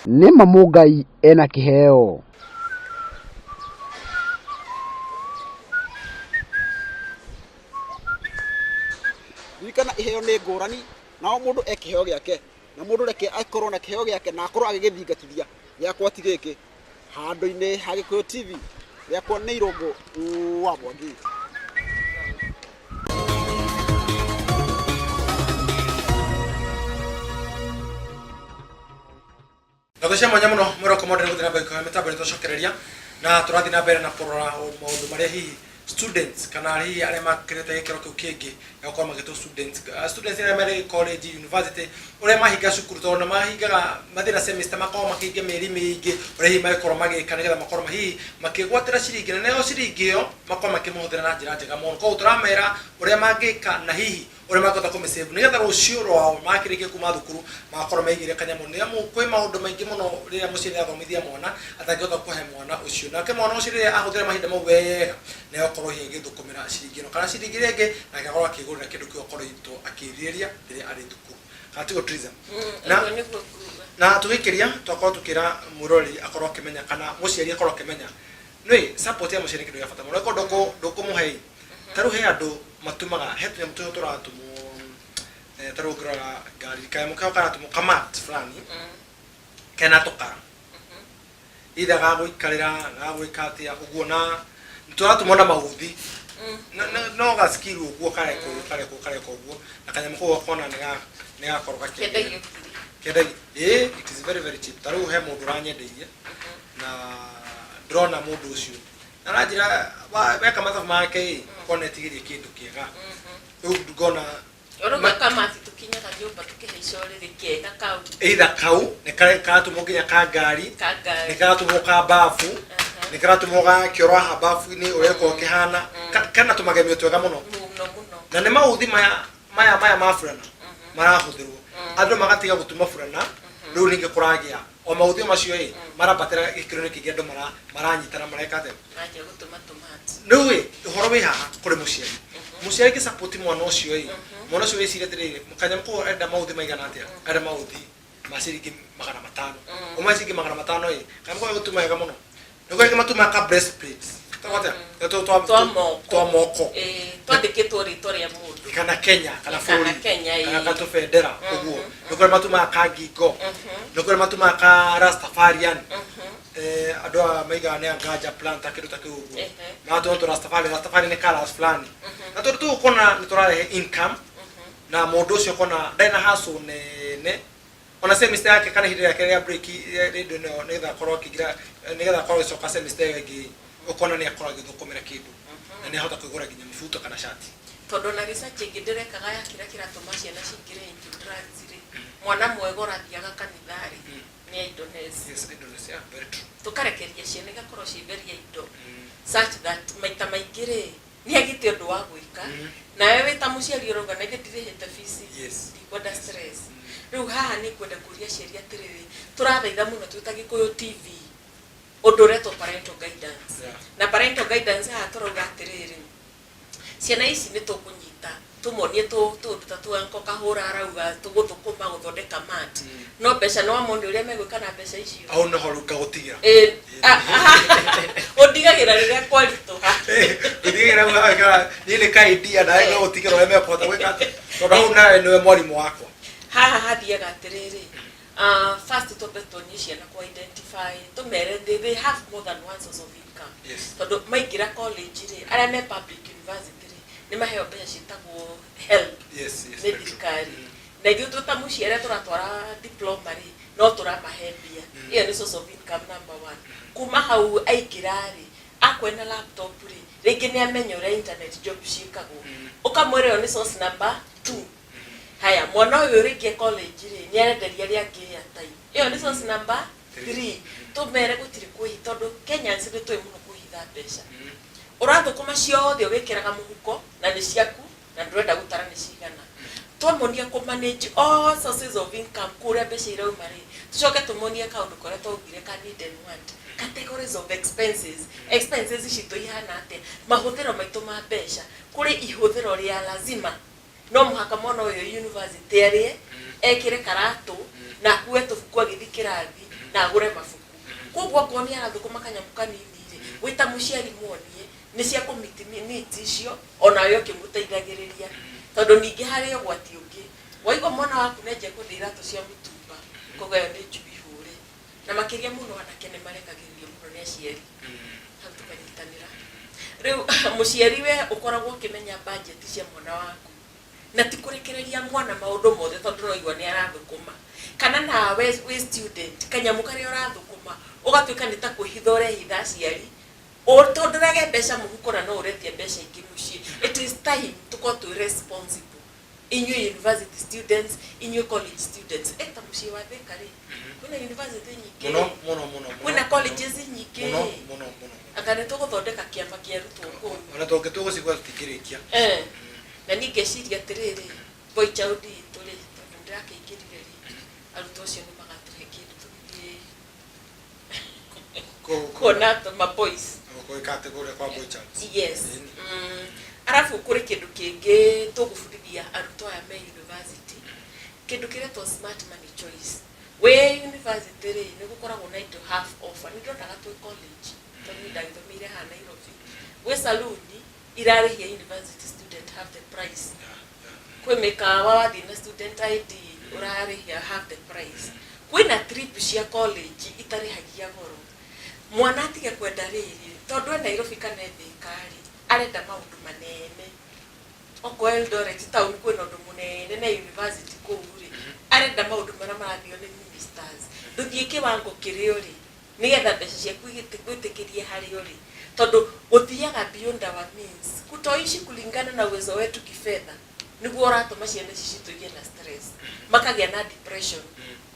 nĩ ma Mũngai ena kĩheo. Ririkana iheo nĩ ngũrani na o mũndũ e kĩheo gĩake, na mũndũ reke akorwo na kĩheo gĩake na akorwo agĩgĩthingatithia. Gĩakwa ti gĩkĩ, handũ-inĩ ha Gĩkũyũ TV, gĩakwa nĩ Irũngũ wa Mwangi. Ngatho cia mwanya mũno mwĩroko mwendere gũthiĩ na mbere kũhe mĩtambo nĩ twacokereria na tũrathiĩ na mbere na kũrora maũndũ marĩa hihi students kana hihi arĩa makĩrĩte gĩkĩro kĩu kĩngĩ gĩa gũkorwo magĩtwo students. Students arĩa marĩ college, university, ũrĩa mahinga cukuru, tondũ nĩ mahingaga mathiĩ na semester makoragwo makĩhinga mĩeri mĩingĩ, ũrĩa hihi mangĩkorwo magĩka nĩgetha makorwo hihi makĩgwatĩra ciringi, na nayo ciringi ĩyo makorwo makĩmĩhũthĩra na njĩra njega mũno. Koguo tũramera ũrĩa mangĩka na hihi ũrĩa mangĩhota kũmĩsave nĩgetha rũciũ rwao makĩrĩkia kuma thukuru magakorwo meigĩire kanyamũ, nĩ amu kwĩ maũndũ maingĩ mũno rĩrĩa mũciari athomithia mwana atangĩhota kũhe mwana ũcio, nake mwana ũcio rĩrĩa ahũthĩra mahinda mau wega nĩ egũkorwo hihi agĩthũkũmĩra ciringi ĩno kana ciringi ĩrĩa ĩngĩ, nake akorwo akĩgũrĩra kĩndũ kĩu akoretwo akĩrirĩria rĩrĩa arĩ thukuru. Kana tiguo, Triza? Na Ũguo nĩguo nguga. Na tũgĩkĩria twakorwo tũkĩra mwĩroreri akorwo akĩmenya kana mũciari akorwo akĩmenya nĩ support ya mũciari nĩ kĩndũ gĩa bata mũno. Ĩkorwo ndũkũmũhe ta rĩu he andũ matumaga he tũnyamũ tũrĩa tũratũmwo. Ta rĩu ũngĩrora ngari kanyamũ kau karatũmwo kamat fulani kena tũkara either gagũikarĩra gagwĩka atĩa ũguo na tũratũmwo na mauthi. No gaskill ũguo karekwo karekwo karekwo ũguo na kanyamũ kau gakona nĩ gakorwo gakĩagĩra. Kendagio ngiri. Kendagio ĩĩ, it is very very cheap. Ta rĩu he mũndũ ũranyendeirie na ndĩrona mũndũ ũcio na aranjĩra weka mathabu make ĩ kona etigĩrie kĩndũ kĩega rĩu ngona. Ũrauga kamati tũkinyaga nyũmba tũkĩhaica ũrĩrĩ kega kau. Either kau nĩ karatũmwo nginya ka ngari. Ka ngari. Nĩ karatũmwo ka bafu. Nĩ karatũmwo ga kĩoro haha bafu-inĩ ũrĩa ĩkorwo kĩhana. Kena tũmagemio twega mũno. Mũno mũno. Na nĩ mauthi maya maya maya ma burana marahũthĩrwo andũ magatiga gũtuma burana. Rĩu ningĩ kũragĩa o mauthi o macio ĩ marambatĩra gĩkĩro-inĩ kĩngĩ andũ maranyitana mareka atĩa? Manjia gũtũma tũmati. Rĩu ĩ ũhoro wĩ haha kũrĩ mũciari, mũciari kĩ mwana ũcio ĩ mwana ũcio wĩcirie atĩrĩrĩ, kanyamũ kau arenda mauthi maigana atĩa? Arenda mauthi ma ciringi 500. Uma ciringi 500 ĩ kanyamũ kau gũtuma wega mũno nĩguo rĩngĩ matumaga ka breastplate tagwo atĩa? Twa moko. Twa moko. Ĩĩ, twandĩkĩtwo rĩtwa rĩa mũndũ. Kana Kenya kana Kana bũrũri. Kenya, ĩĩ. Kana gatũbendera ũguo. Nĩ kũrĩ matumaga ka ngingo, nĩ kũrĩ matumaga ka Rastafarian. Andũ aya maigaga nĩ a ganja plant kĩndũ ta kĩu ũguo. Magatũma tũ Rastafari. Rastafari nĩ colours fulani na tondũ tũgũkona nĩ tũrarehe income na mũndũ ũcio kona ndarĩ na hustle nene ona semester yake kana ihinda rĩake rĩa break rĩndũ ĩno nĩgetha akorwo akĩingĩra nĩgetha akorwo agĩcoka semester ĩyo ĩngĩ ũkona nĩ akorwo agĩthũkũmĩra kĩndũ na nĩ ahota kwĩgũra nginya mũbuto kana shati. Tondũ na research ĩngĩ ndĩrekaga ya kĩrĩa kĩratũma ciana cingĩre into drugs rĩ, mwana mwega ũrathiaga kanitha rĩ nĩ idleness. Yes, idleness, yeah, very true. Tũkarekeria ciana igakorwo ciĩ very idle such that maita maingĩ rĩ nĩ agĩte ũndũ wa gwĩka nawe wĩ ta mũciari ũrauga na ithe ndirĩhĩte fees, ndikwenda stress. Rĩu haha nĩ ngwenda kũria aciari atĩrĩrĩ, tũrathaitha mũno twĩ ta Gĩkũyũ TV ũndũ ũretwo parental guidance. Na parental guidance haha tũrauga atĩrĩrĩ, ciana ici nĩ tũkũnyita tũmonie tũũndũ ta tũ anko kahũra arauga tũgũthũkũma gũthondeka mat no mbeca nĩ wamoni ũrĩa megwĩka na mbeca icio. Hau nĩho rĩu ngagũtigĩra. Ĩ, ũndigagĩra rĩrĩa kwaritũha. Ngũtigĩra niĩ nĩ ka idea nawe ngagũtigĩra ũrĩa mekũhota gwĩka atĩa tondũ hau nawe nĩwe mwarimũ wakwa. Haha hathiaga atĩrĩrĩ, first twambe tuonie ciana ku identify, tũmere they have more than one source of income. Tondũ maingĩra college rĩ, arĩa me public university rĩ nĩ maheo mbeca ciĩtagwo HELB nĩ very true. Thirikari na ithuĩ twĩ ta mũciĩ arĩa tũratwara diploma rĩ no tũramahe mbia. Ĩyo nĩ source of income number one. Kuma hau aingĩra rĩ akwena laptop rĩ rĩngĩ nĩ amenya ũrĩa internet job ciĩkagwo, ũkamwĩra ĩyo nĩ source number two. Haya, mwana ũyũ rĩngĩ e college rĩ nĩ arenderia arĩa angĩ airtime, ĩyo nĩ source number three. Tũmere gũtirĩ kwĩhi tondũ Kenyans nĩ tũĩ mũno kwĩhitha mbeca. Ũrathũkũma ciothe ũgĩkĩraga mũhuko na nĩ ciaku na ndũrenda gũtara nĩ cigana. Twamonia kũ manage all sources of income kũrĩa mbeca irauma rĩ, tũcoke tũmonie kaũndũ karĩa twaugire ka need and want categories of expenses. Expenses citũ ihana atĩa? Mahũthĩro maitũ ma mbeca, kũrĩ ihũthĩro rĩa lazima, no mũhaka mwana ũyũ university arĩe, ekĩre karatũ na akue tũbuku agĩthiĩ kĩrathi na agũre mabuku. Koguo okorwo nĩ arathũkũma kanyamũ kanini rĩ, wĩ ta mũciari muonie nĩ cia kũmiti needs icio onawe ũkĩmũteithagĩrĩria tondũ ningĩ harĩ ũgwati ũngĩ waigua mwana waku nĩanjia kwendia iratũ cia mũtumba koguo ĩyo nĩ njui hũre na makĩria mũno anake nĩ marekagĩrĩrio mũno nĩ aciari. Hau tũkanyitanĩra rĩu mũciari we ũkoragwo ũkĩmenya budget cia mwana waku na ti kũrekereria mwana maũndũ mothe tondũ ũraigua nĩ arathũkũma kana nawe wĩ student kanyamũ karĩa ũrathũkũma ũgatuĩka nĩ ta kwĩhitha ũrehitha aciari tondũ ũrage mbeca mũhuko na no ũretie mbeca ingĩ mũciĩ. It is time tũkorwo twĩ responsible, inyuĩ university students, inyuĩ college students. Ta mũciĩ wa Thika rĩ kwĩna university nyingĩ. Mũno mũno mũno. Kwĩna colleges nyingĩ. Mũno mũno mũno. Anga nĩ tũgũthondeka kĩama kĩa arutwo kũu. Ona tũngĩ tũgũcigua tũtingĩrĩkia. Na niĩ ngeciria atĩrĩrĩ, boy child itũ rĩ tondũ ndĩrakĩingĩrire rĩ arutwo acio nĩ magatũhe kĩndũ tũgĩthiĩ kuona ma boys. Gwĩka atĩ kũrĩa kwa boy child? Yes. Arabu kũrĩ kĩndũ kĩngĩ tũgũbundithia arutwo aya me university, kĩndũ kĩretwo smart money choice. Wĩ university rĩ nĩ gũkoragwo na indo half offer. Nĩ ndonaga twĩ college tondũ niĩ ndagĩthomeire haha Nairobi, gwĩ saluni irarĩhia university student half the price. Kwĩ mĩkawa wathiĩ na student ID ũrarĩhia half the price. Kwĩna trip cia college itarĩhagia goro. Mwana atige kwenda rĩrĩ, tondũ e Nairobi kana e Thika rĩ, arenda maũndũ manene. Okorwo Eldoret town kwĩna ũndũ mũnene na university kũu rĩ, arenda maũndũ marĩa marathio nĩ ministers. Ndũthiĩ kĩwango kĩrĩa ũrĩ nĩgetha mbeca ciaku igwĩtĩkĩrie harĩa ũrĩ. Tondũ gũthiaga beyond our means. Kutoishi kulingana na uwezo wetu kifedha nĩguo ũratũma ciana ici citũ igĩe na stress. Makagĩa na depression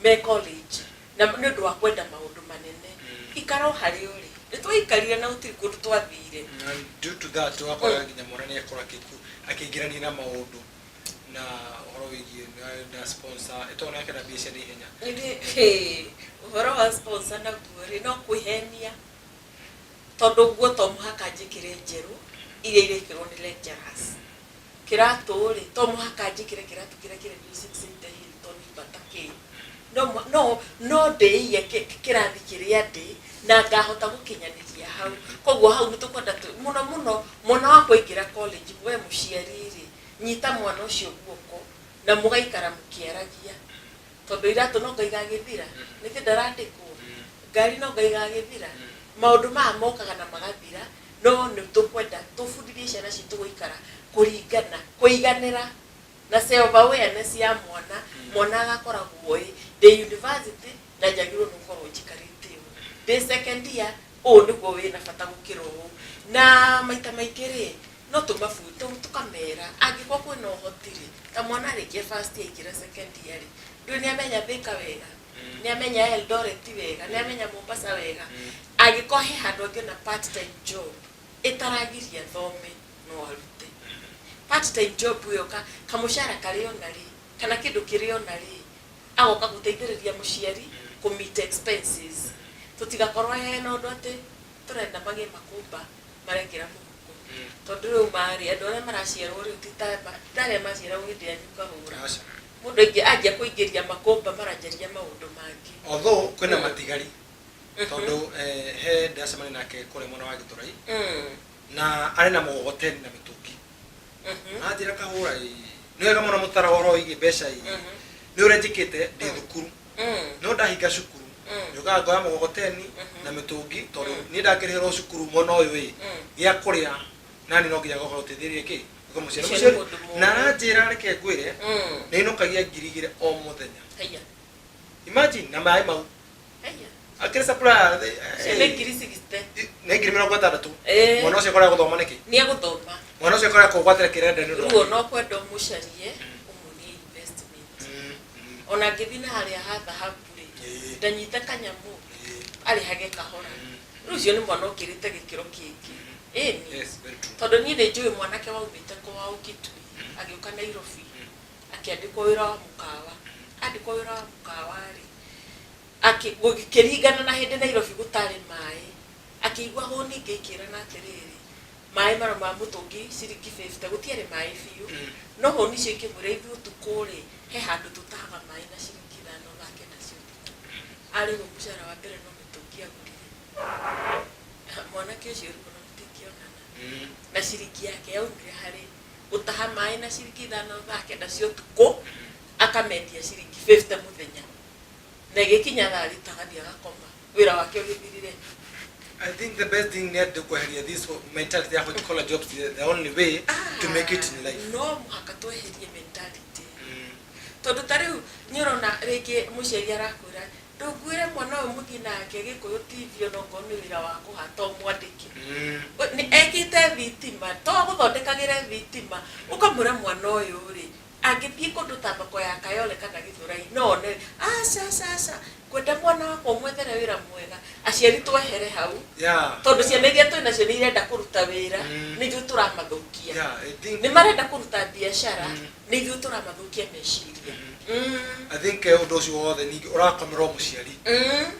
me college na nĩ ũndũ wa kwenda maũndũ manene. Ikara o harĩa ũrĩ. Nĩ twaikarire na gũtirĩ kũndũ twathire. And due to that ũgakora nginya mwana nĩ akorwo akĩingĩrania na maũndũ na ũhoro wĩgiĩ na sponsor ĩtondũ nĩ akenda mbia cia naihenya. Ũhoro wa sponsor naguo rĩ no kwĩhenia tondũ nguo to mũhaka njĩkĩre njerũ iria irekĩrwo nĩ lecturers. Kĩratũ rĩ to mũhaka njĩkĩre kĩratũ kĩrĩa kĩrendio 680 Hilton Bata kĩ. No no no ndĩiye kĩrathi kĩrĩa ndĩ na ngahota gũkinyanĩria hau. Koguo hau nĩ tũkwenda mũno mũno mwana wakwa aingĩra college we mũciari rĩ nyita mwana ũcio guoko na mũgaikara mũkĩaragia. Tondũ iratũ no anga igagĩthira, nĩkĩ ndarandĩkwo? Ngari no anga igagĩthira? Maũndũ maya mokaga na magathira, no nĩ tũkwenda tũbundithie ciana citũ gũikara kũringana, kũiganĩra na self awareness ya mwana, mwana agakoragwo oĩ ndĩ university na njagĩrĩirwo nĩ gũkorwo njikarĩte ũũ, ndĩ second year ũũ nĩguo wĩna bata gũkĩra ũũ. Na maita maingĩ rĩ, no tũkamera angĩkorwo kwĩna ũhoti rĩ, ta mwana arĩkia first year aingĩra second year rĩ, ndũĩ nĩ amenya Thika wega, nĩ amenya Eldoret wega, nĩ amenya Mombasa wega, angĩkorwo he handũ angĩona part time job ĩtaragiria athome no arute. Part time job ĩyo kamũcara karĩ ona rĩ, kana kĩndũ kĩrĩ ona rĩ, agoka gũteithĩrĩria mũciari kũ meet expenses. Tũtigakorwo hena ũndũ atĩ tũrenda magĩe makũmba marekĩra mũhuko. Tondũ rĩu marĩ andũ arĩa maraciarwo rĩu ti ta arĩa maciaragwo hĩndĩ ya nyuka hũra. Mũndũ anjia kũingĩria makũmba maranjaria maũndũ mangĩ. Although kwĩna matigari tondũ he ndĩracemania nake kũrĩa mwena wa Gĩthũrai na arĩ na mũgogoteni na mĩtũngi. Anjĩra kahũra ĩ nĩ wega mũno mũtara ũhoro wĩgiĩ mbeca ĩ nĩ ũrĩa njĩkĩte ndĩ thukuru no ndahinga cukuru njũkaga ngoya mũgogoteni na mĩtũngi tondũ niĩ ndakĩrĩhĩrwo cukuru mwena ũyũ ĩ gĩa kũrĩa nani no nginya goka gũteithĩrĩria kĩ mũciari mũciari na aranjĩra reke ngwĩre nĩ inũkagia 2000 o mũthenya. Imagine na maĩ mau akĩrĩ supplier nĩ 60,000 nĩ 60,000. Mwana ũcio akoragwo gũthoma nĩkĩ? Nĩ egũthoma. Mwana ũcio akoragwo kũgwatĩra kĩrenda nĩ ũndũ rĩu ona ũkwenda ũmũcarie ũmuonie investment. Ona angĩthiĩ na harĩa ha thahabu rĩ, ndanyita kanyamũ arĩhage kahora. Rĩu ũcio nĩ mwana ũkĩrĩte gĩkĩro kĩngĩ. Ĩni tondũ niĩ nĩ njũĩ mwanake waumĩte kwao Kitui agĩũka Nairobi akĩandĩkwo wĩra wa mũkawa. Andĩkwo wĩra wa mũkawa rĩ, gũkĩringana na hĩndĩ Nairobi gũtarĩ maĩ, akĩigua hũni ingĩ ikĩrana atĩrĩrĩ, maĩ mara ma mũtũngi ciringi 50, gũtiarĩ maĩ biũ. No hũni icio ikĩmwĩra ithuĩ ũtukũ rĩ, he handũ tũtahaga maĩ na ciringi 5 thaa 9 cia ũtukũ. Arĩhwo mũcara wa mbere no mĩtũngi agũrire. Mwanake ũcio rĩu ona mũtingĩonana. Na ciringi yake yaumire harĩ gũtaha maĩ na ciringi 5 thaa 9 cia ũtukũ, akamendia ciringi 50 mũthenya. Na ĩgĩkinya thaa thita agathiĩ agakoma. Wĩra wake ũgĩthirire. I think the best thing nĩ atĩ kweheria this mentality ya white collar jobs the only way to make it in life. No mũhaka tweherie mentality. Tondũ ta rĩu nĩ ũrona rĩngĩ mũciari arakwĩra ndũnguĩre mwana ũyũ mũthiĩ nake Gĩkũyũ TV ona okorwo nĩ wĩra wa kũhata ũmwandĩke. Ekĩte thitima to agũthondekagĩre thitima ũkamwĩra mwana ũyũ rĩ angĩthiĩ kũndũ ta thoko ya Kayole kana Gĩthũrai no one aca aca aca ngwenda mwana wakwa ũmwethere wĩra mwega. Aciari twehere hau tondũ ciana iria twĩ nacio nĩ irenda kũruta wĩra, nĩ ithuĩ tũramathũkia. Nĩ marenda kũruta biacara, nĩ ithuĩ tũramathũkia meciria. I think ũndũ ũcio wothe ningĩ ũrakomerwo mũciari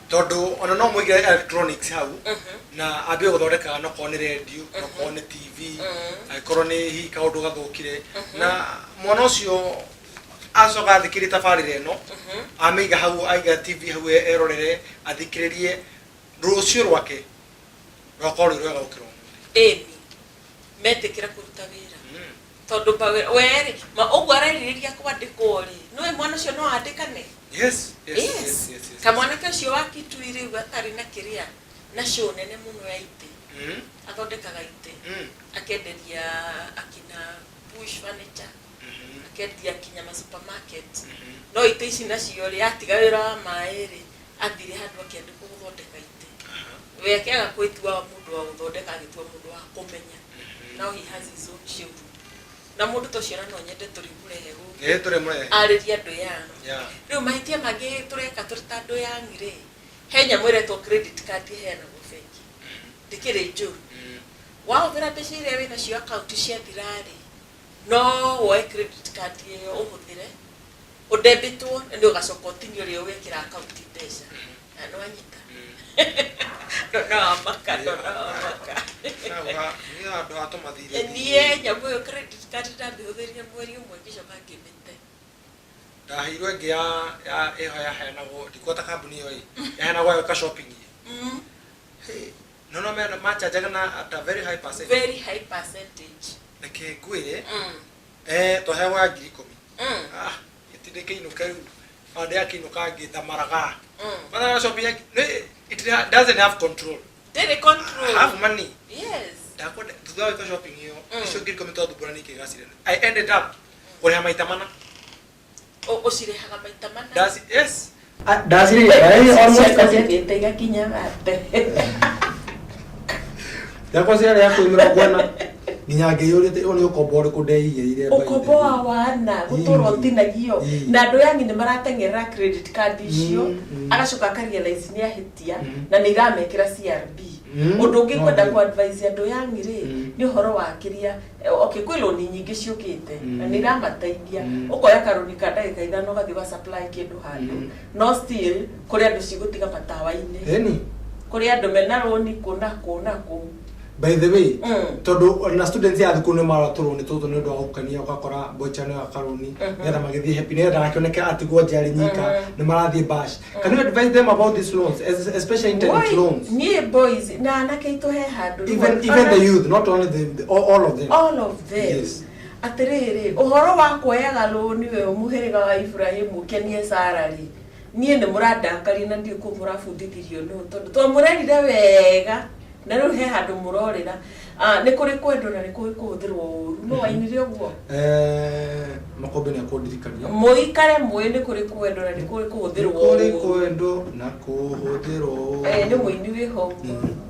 tondũ ona no mũigĩre electronics hau na ambie gũthondeka nokorwo nĩ radio nokorwo nĩ TV angĩkorwo nĩ hihi kaũndũ gathũkire na mwana ũcio acoka athikĩrĩrie tabarĩra ĩno amĩiga hau aiga TV hau erorere athikĩrĩrie rũciũ rwake rwakorwo rwĩ rwega gũkĩra ũmũthĩ. Ĩni metĩkĩra kũruta wĩra. Tondũ werĩ ma ũguo arerirĩria kwandĩkwo rĩ, nĩwe mwana ũcio no andĩkane. Yes. Kamwanake ũcio wa Kitui rĩu atarĩ na kĩrĩa na show nene mũno ya itĩ, athondekaga itĩ, akenderia akina Push Furniture, akendia kinya ma supermarket. No itĩ ici nacio rĩ, atiga wĩra wa maĩ rĩ, athire handũ akĩandĩkwo gũthondeka itĩ. We akĩaga gwĩtua mũndũ wa gũthondeka, agĩtua mũndũ wa kũmenya. Now he has his own showroom, na mũndũ ta ũcio ona no nyende tũrĩmũrehe gũkũ. Ĩ, tũrĩmũrehe. Arĩrie andũ young. Rĩu mahĩtia mangĩ tũreka tũrĩ ta andũ young rĩ, he nyamũ ĩretwo credit card ĩheanagwo bengi, ndĩkĩrĩ njũru. Wahũthĩra mbeca iria wĩ nacio akaunti ciathira rĩ, no woe credit card ĩyo ũhũthĩre ũdebitwo, nĩ ũgacoka ũtinio ũrĩa ũgekĩra akaunti mbeca na nĩ wanyita. Ndona wamaka, ndona wamaka. Niĩ handũ ha tũmathire. Niĩ nyamũ ĩyo credit card ndamĩhũthĩrire mweri ũmwe, ngĩcoka ngĩmĩte. Ndaheirwo ĩngĩ ya ĩho yaheanagwo, ndikuota kambuni ĩyo ĩ yaheanagwo ya gwĩka shopping ĩ. Hey, no mena machanjaga na at a very high percent. Very high percentage. Reke ngwĩre, twaheagwo ya 10,000. Ah, gĩtindĩ kĩinũke rĩu bandĩ yakĩinũka ngĩthamaraga. Kwanza shopping ya it doesn't have control. Ndĩrĩ control. I have money. Ndakwenda thutha wa gwĩka shopping ĩyo, icio 10,000 twathumbũra nĩ ikĩgacĩra, I ended up kũrĩha maita mana. Ũcirĩhaga maita mana. Yes, ndacirĩha almost. Ciakwa ciathiĩte igakinya gate. Yakwa ciarĩ hakuhĩ 40, nginya ngĩyũrĩte ũyũ nĩ ũkombo ũrĩkũ ndeigĩrĩire by the Ũkombo wa way. wana gũtũra ũtinagio. Na andũ yangi nĩ marateng'erera credit card icio, agacoka akarealize nĩ ahĩtia, na nĩ iramekĩra CRB. Ũndũ ũngĩ ngwenda No, ku advise andũ yangi rĩ, nĩ ũhoro wa kĩrĩa okay, kwĩ loni nyingĩ ciũkĩte na nĩ iramateithia. Ũkoya karũni ka ndagĩka 5, ũgathiĩ ũga supply kĩndũ handũ, no still kũrĩ andũ cigũtiga matawa-inĩ. Ĩni. Kũrĩ andũ mena rũni kũ na kũ na kũ. By the way, tondũ na students ya thukuru nĩ mara tũrũni tũtũ nĩ ũndũ wa gũkenia, ũgakora bocha nĩ karũni nĩgetha magĩthiĩ happy, nĩgetha ndagakĩoneke atigwo nja arĩ nyika, nĩ marathiĩ bash. Can you advise them about these loans, especially internet Woi, loans? Niĩ boys na anake aitũ he handũ Even the youth, not only the all of them. All of them. Atĩrĩrĩ, ũhoro wa kuoyaga rũni we mũhĩrĩga wa Ibrahimu ũkenie Sara rĩ, niĩ nĩ mũrandakaria na ndiũ kũ mũrabundithirio nũ, tondũ twamũrerire wega na rĩu he handũ mũrorĩra. Ah, nĩ kũrĩ kwendwo na nĩ kũrĩ kũhũthĩrwo ũru, no wainire ũguo. Makombe nĩ akũndirikania. Mũikare mũĩ nĩ kũrĩ kwendwo na nĩ kũrĩ kũhũthĩrwo Kũrĩ ũru. kwendwo na kũhũthĩrwo. Nĩ mũini wĩho,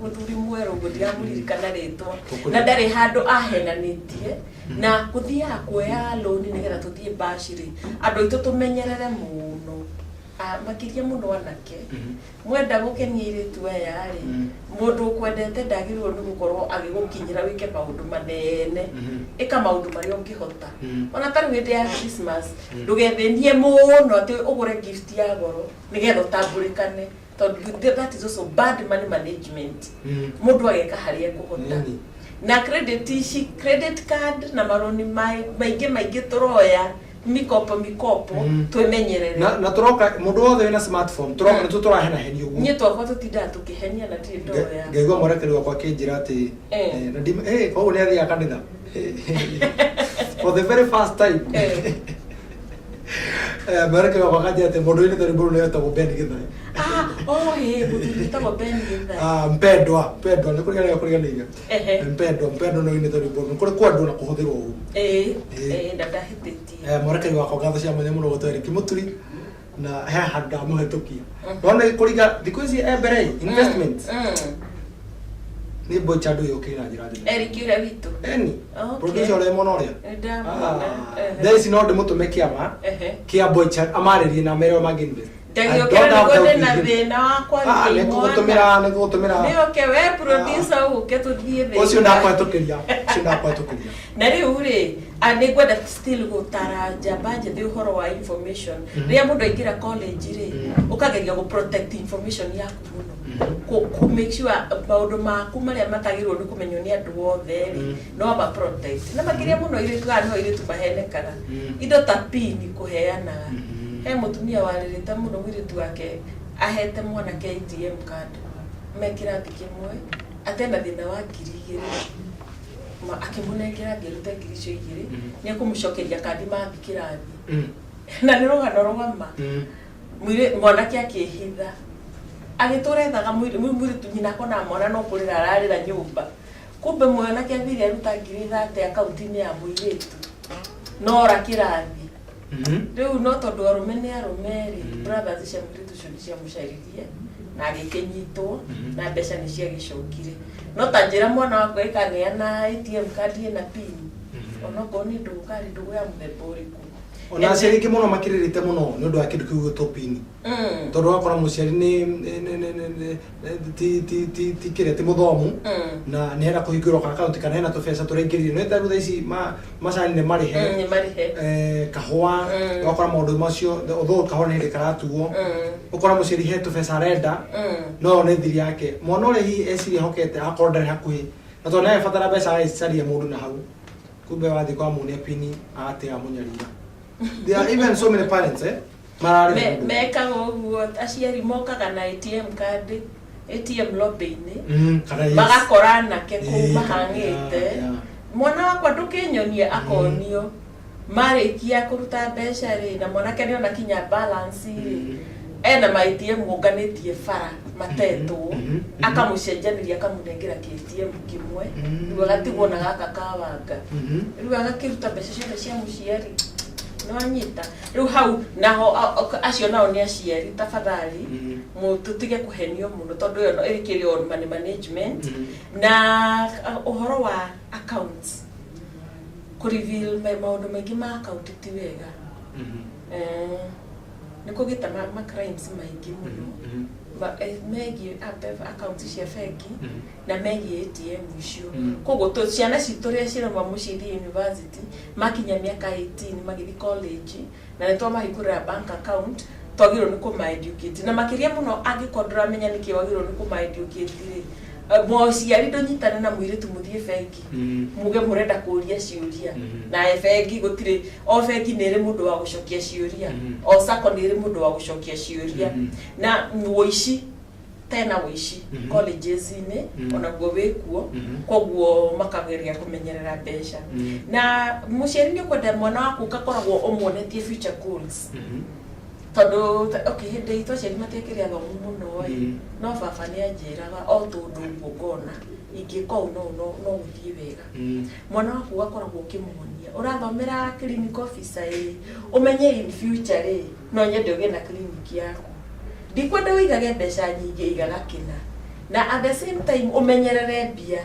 mũthuri mwerũ ũguo, ndiramũririkana rĩtwa. Tũkũrĩ- Na ndarĩ handũ ahenanĩtie na gũthiaga kuoya loni nĩgetha tũthiĩ baci rĩ, andũ aitũ tũmenyerere mũno. Ah, makĩria mũno anake, mwenda gũkenia airĩtu aya rĩ, mũndũ ũkwendete ndagĩrĩirwo nĩ gũkorwo agĩgũkinyĩra wĩke maũndũ manene. Ĩka maũndũ marĩa ũngĩhota. Ona ta rĩu hĩndĩ ya Christmas, ndũgethĩnie mũno atĩ ũgũre gift ya goro nĩgetha ũtambũrĩkane, tondũ that is also bad money management. Mũndũ ageka harĩa ekũhota. Na credit ici, credit card na marũni maingĩ maingĩ tũroya, mikopo mikopo, twĩmenyerere. Na tũroka mũndũ wothe wĩna smartphone tũroka nĩ tũrahenahenio ũguo. Niĩ twakwa tũtindaga tũkĩhenia na ndirĩ ndoya. Ngaigua mwerekeri wakwa akĩnjĩra atĩ na koguo nĩ athiaga kanitha for the very first time. Mwerekeri wakwa akanjĩra atĩ mũndũ wĩnĩte rwĩmbo rũu nĩetagwo Ben Githae. Ah, oh, ĩ mũthuri wĩtagwo Ben Githae. Ah, mpendwa, mpendwa nĩ kũriganĩra kũriganĩire. Mpendwa, mpendwa nĩ wĩnĩte rwĩmbo rũu. Nĩ kũrĩ kwendwo na kũhũthĩrwo ũru. Ĩ, na ndahĩtĩtie. Mwerekeri wakwa, ngatho cia mwanya mũno gwĩtwo Eric Mũturi, na he handũ ndamũhetũkia no nĩ kũriga thikũ ici e mbere investment nĩ bocha andũ yũkĩire na njĩra njega. Eric ũrĩa witũ? Eni. Producer ũrĩa mwena ũrĩa. Nĩ ndamwona. Thaa ici no ndĩmũtũme kĩama kĩa bocha amarĩrie na mere mangĩ invest. Ndagĩũkĩra nĩguo ndĩna thĩna wa kwarĩria imwana. Nĩngũgũtũmĩra, nĩngũgũtũmĩra. Nĩũke we producer, ũke tũthiĩ thĩna. Ũcio ndakũhetũkĩria, ũcio ndakũhetũkĩria. Na rĩu rĩ, nĩ ngwenda still gũtara njamba njĩthĩ ũhoro wa information. Rĩrĩa mũndũ aingĩra college rĩ, ũkageria gũ protect information yaku mũno, Kũ make sure maũndũ maku marĩa matagĩrĩirwo nĩ kũmenywo nĩ andũ othe rĩ, no ma protect, na makĩria mũno airĩtu aya, nĩho airĩtu mahenekaga. Indo ta pin kũheanaga, he mũtumia warĩrĩte mũno, mũirĩtu wake ahete mwanake ATM card me kĩrathi kĩmwe, atena thĩna wa 2,000. Akĩmũnengera ngĩrute 2,000. Mhm. Nĩ ekũmũcokeria kandi mathi kĩrathi. Na nĩ rũgano rwa ma. Mwanake akĩhitha, agĩtũra ethaga mũirĩtu. Nyina akona mwana no kũrĩra ararĩra nyũmba, kumbe mwanake athire aruta 30,000 akaunti-inĩ ya mũirĩtu nora kĩrathi. Rĩu no tondũ arũme nĩ arũme rĩ, brothers cia mũirĩtu ũcio nĩ ciamũcaririe na agĩkĩnyitwo na mbeca nĩ ciagĩcokire. No ta njĩra, mwana wakwa ĩkaneana ATM card ĩna PIN, onokorwo nĩ ndũgũ karĩ ndũgũ ya mũthemba ũrĩkũ? Ona aciari aingĩ mũno makĩrĩrĩte mũno nĩ ũndũ wa kĩndũ kĩu gwĩtwo PIN, tondũ wakora mũciari nĩ ti ti ti ti kĩrĩa ti mũthomu na nĩ hena kũhingũrwo ka akaunti kana hena tũbeca tũraingĩrire no ta rĩu thaa ici macani nĩ marĩhe. Nĩ marĩhe. Kahũa, ũgakora maũndũ macio, although kahũa nĩ hĩndĩ karatuo, ũkora mũciari he tũbeca arenda no nĩ thiri yake mwana ũrĩa hihi eciria ehokete akorwo ndarĩ hakuhĩ, na tondũ nĩ abatara mbeca agĩcaria mũndũ na hau, kumbe wathiĩ kwa muonia PIN agatiga mũnyarira. There are even so many parents mararĩra nĩ ũndũ. Mekaga ũguo, aciari mokaga na ATM card ATM lobby-inĩ, Kana yes. Magakora anake kũu mahang'ĩte. "Mwana wakwa, ndũkĩnyonie." Akonio, marĩkia kũruta mbeca rĩ, na mwanake nĩ ona kinya balance rĩ, ena ma ATM ũnganĩtie bara matetwo, akamũcenjanĩria, akamũnengera kĩ ATM kĩmwe. Rĩu agatigwo na gaka kawanga. Rĩu agakĩruta mbeca ciothe cia mũciari nĩwanyita. Rĩu hau naho acio nao nĩ aciari, tafadhali tũtige kũhenio mũno, tondũ ĩyo ĩkĩrĩ on money management na ũhoro wa accounts, kũ reveal maũndũ maingĩ ma account ti wega. Nĩ kũgĩte ma crimes maingĩ mũno megiĩ account cia bengi na megiĩ ATM icio. Koguo ciana citũ rĩa cirauma mũciĩ ithiĩ university, makinya mĩaka 18 magĩthiĩ college, na nĩ twamahingũrĩra bank account, twagĩrĩirwo nĩ kũma educate na makĩria mũno. Angĩkorwo ndũramenya nĩkĩ wagĩrĩirwo nĩ kũma educate rĩ, mũciari ndũnyitane na mũirĩtu mũthiĩ bengi, muge mũrenda kũria ciũria. Na bengi gũtirĩ, o bengi nĩ ĩrĩ mũndũ wa gũcokia ciũria, o sacco nĩ ĩrĩ mũndũ wa gũcokia ciũria. Na ũici tena, ũici colleges-inĩ onaguo wĩkuo, koguo makageria kũmenyerera mbeca. Na mũciari nĩ ũkwenda mwana waku ũgakoragwo ũmuonetie future goals, tondũ okay, hĩndĩ itũ aciari matiakĩrĩ athomu mũno ĩ, no baba nĩ anjĩraga o tũndũ ũguo ngona ingĩka ũũ no gũthiĩ wega. Mwana waku ũgakoragwo ũkĩmuonia ũrathomera clinic officer ĩ, ũmenye in future rĩ, no nyende ũgĩe na clinic yaku. Ndikwenda ũigage mbeca nyingĩ, igaga kĩna, na at the same time ũmenyerere mbia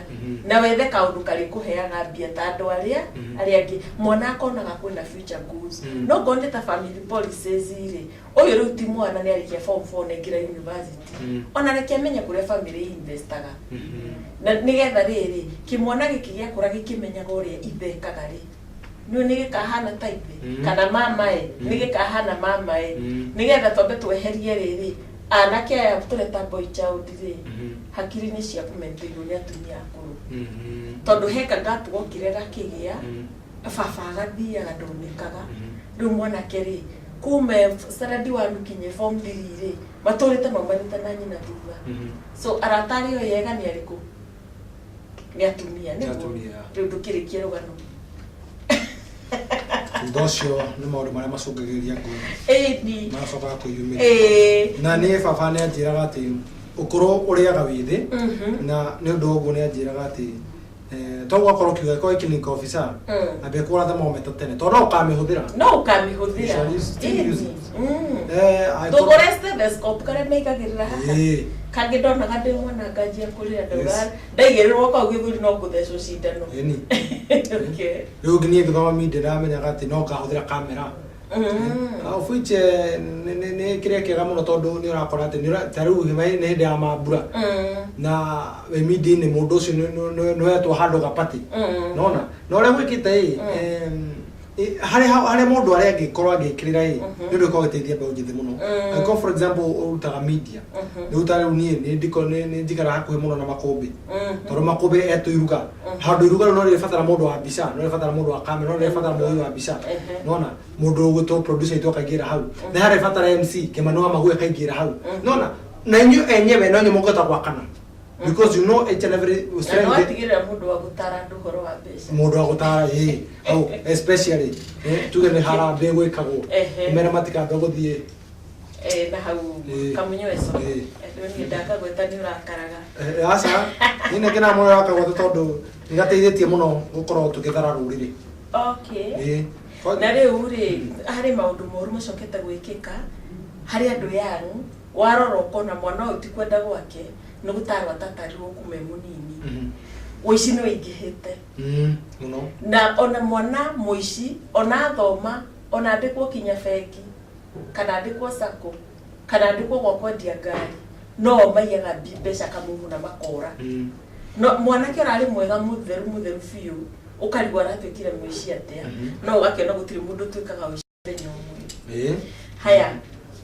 na wethe kaũndũ karĩkũheaga mbia ta andũ arĩa arĩa angĩ. Mwana akonaga kwĩna future goals. No ngorwo nĩ ta family policies rĩ, ũyũ rĩu ti mwana nĩ arĩkia form 4 na aingĩra university, ona reke amenye kũrĩa family investaga, na nĩgetha rĩrĩ kĩmwana gĩkĩ gĩakũra gĩkĩmenyaga ũrĩa ithe ekaga rĩ, nĩ nĩ gĩkahana ta ithe kana mama ĩ, nĩ gĩkahana mama ĩ, nĩgetha twambe tweherie rĩrĩ anake aya tũreta boy child rĩ, hakiri nĩ cia kũmaintainwo nĩ atumia akũrũ, tondũ he kagap gokire gakĩgĩa, baba agathiaga ndonekaga. Rĩu mwanake rĩ, kuma standard 1 kinya form 3 rĩ, matũrĩte maumanĩte na nyina thutha. So arata arĩa oĩ ega nĩ arĩkũ? Nĩ atumia. Nĩ nĩguo atumia. Rĩu ndũkĩrĩkie rũgano. Thutha ũcio nĩ maũndũ marĩa macũngagĩrĩria ngũĩ ĩni maracokaga kwĩyumĩria. Na niĩ baba nĩ anjĩraga atĩ ũkũrũ ũrĩaga wĩthĩ, na nĩ ũndũ wa ũguo nĩ anjĩraga atĩ to gwakorwo kiuga gĩkorwo clinic officer, ambia kũgũra thermometer tene tondũ no ũkamĩhũthĩra. No ũkamĩhũthĩra. You shall still use it. Tũgũre stethoscope karĩa maigagĩrĩra haha. Kangĩ ndonaga ndĩ mwana nganjia kũrĩra, ndauga ndaigĩrĩrwo kau gĩthũri no ngũthecwo cindano. Ĩni. Okay. Rĩu niĩ ngĩthoma media ndamenyaga atĩ no ngahũthĩra kamera, of which nĩ kĩrĩa kĩega mũno, tondũ nĩ ũrakora atĩ ta rĩu nĩ hĩndĩ ya mambura na wĩ media-inĩ, mũndũ ũcio nĩ wetwo handũ gapati, nona na ũrĩa gwĩkĩte ĩ, harĩa mũndũ arĩa angĩkorwo angĩkĩrĩra ĩ, nĩ ũndũ ũkorwo ũgĩteithia mbeũ njĩthĩ mũno. Angĩkorwo for example ũrutaga media, rĩu ta rĩu niĩ nĩ ndiko nĩ njikaraga hakuhĩ mũno na makũmbĩ, tondũ makũmbĩ etwo iruga, handũ iruga rĩu no rĩbatara mũndũ wa mbica, no rĩbatara mũndũ wa kamera, no rĩbatara mũhũri wa mbica, nona mũndũ ũgwĩtwo producer itũ akaingĩra hau, na harĩbatara MC Kĩmani wa Maguĩ akaingĩra hau, nona na inyuĩ enyewe no inyuĩ mũngĩhota gwakana. Because you know each and every Na strength. nĩwatigĩrĩra mũndũ wa gũtara andũ ũhoro wa mbeca. Mũndũ wa gũtara, ĩ hau especially, tuge nĩ harambĩ gwĩkagwo. Mere matikambe gũthiĩ. Na hau kamunyweco. Niĩ ndakagweta nĩ ũrakaraga. Aca, niĩ nĩ ngenaga mũno wakagweta tondũ nĩ gateithĩtie mũno gũkorwo tũgĩthara rũrĩrĩ. Okay. Na rĩu rĩ, harĩ maũndũ moru macokete gwĩkĩka harĩ andũ young. Warora ũkona mwana ũyũ ti kwenda gwake, nĩ gũtarwo atatarirwo kuma e mũnini. Ũici nĩ ũingĩhĩte. Mũno. Na ona mwana mũici, ona athoma, ona andĩkwo kinya bengi kana andĩkwo sacco kana andĩkwo gwa kwendia ngari, no o maiyaga mbeca kamumu na makora. No mwanake ũrarĩ mwega, mũtheru mũtheru biũ, ũkarigwo aratuĩkire mũici atĩa. No ũgakĩona gũtirĩ mũndũ ũtuĩkaga ũici mũthenya ũmwe. Haya,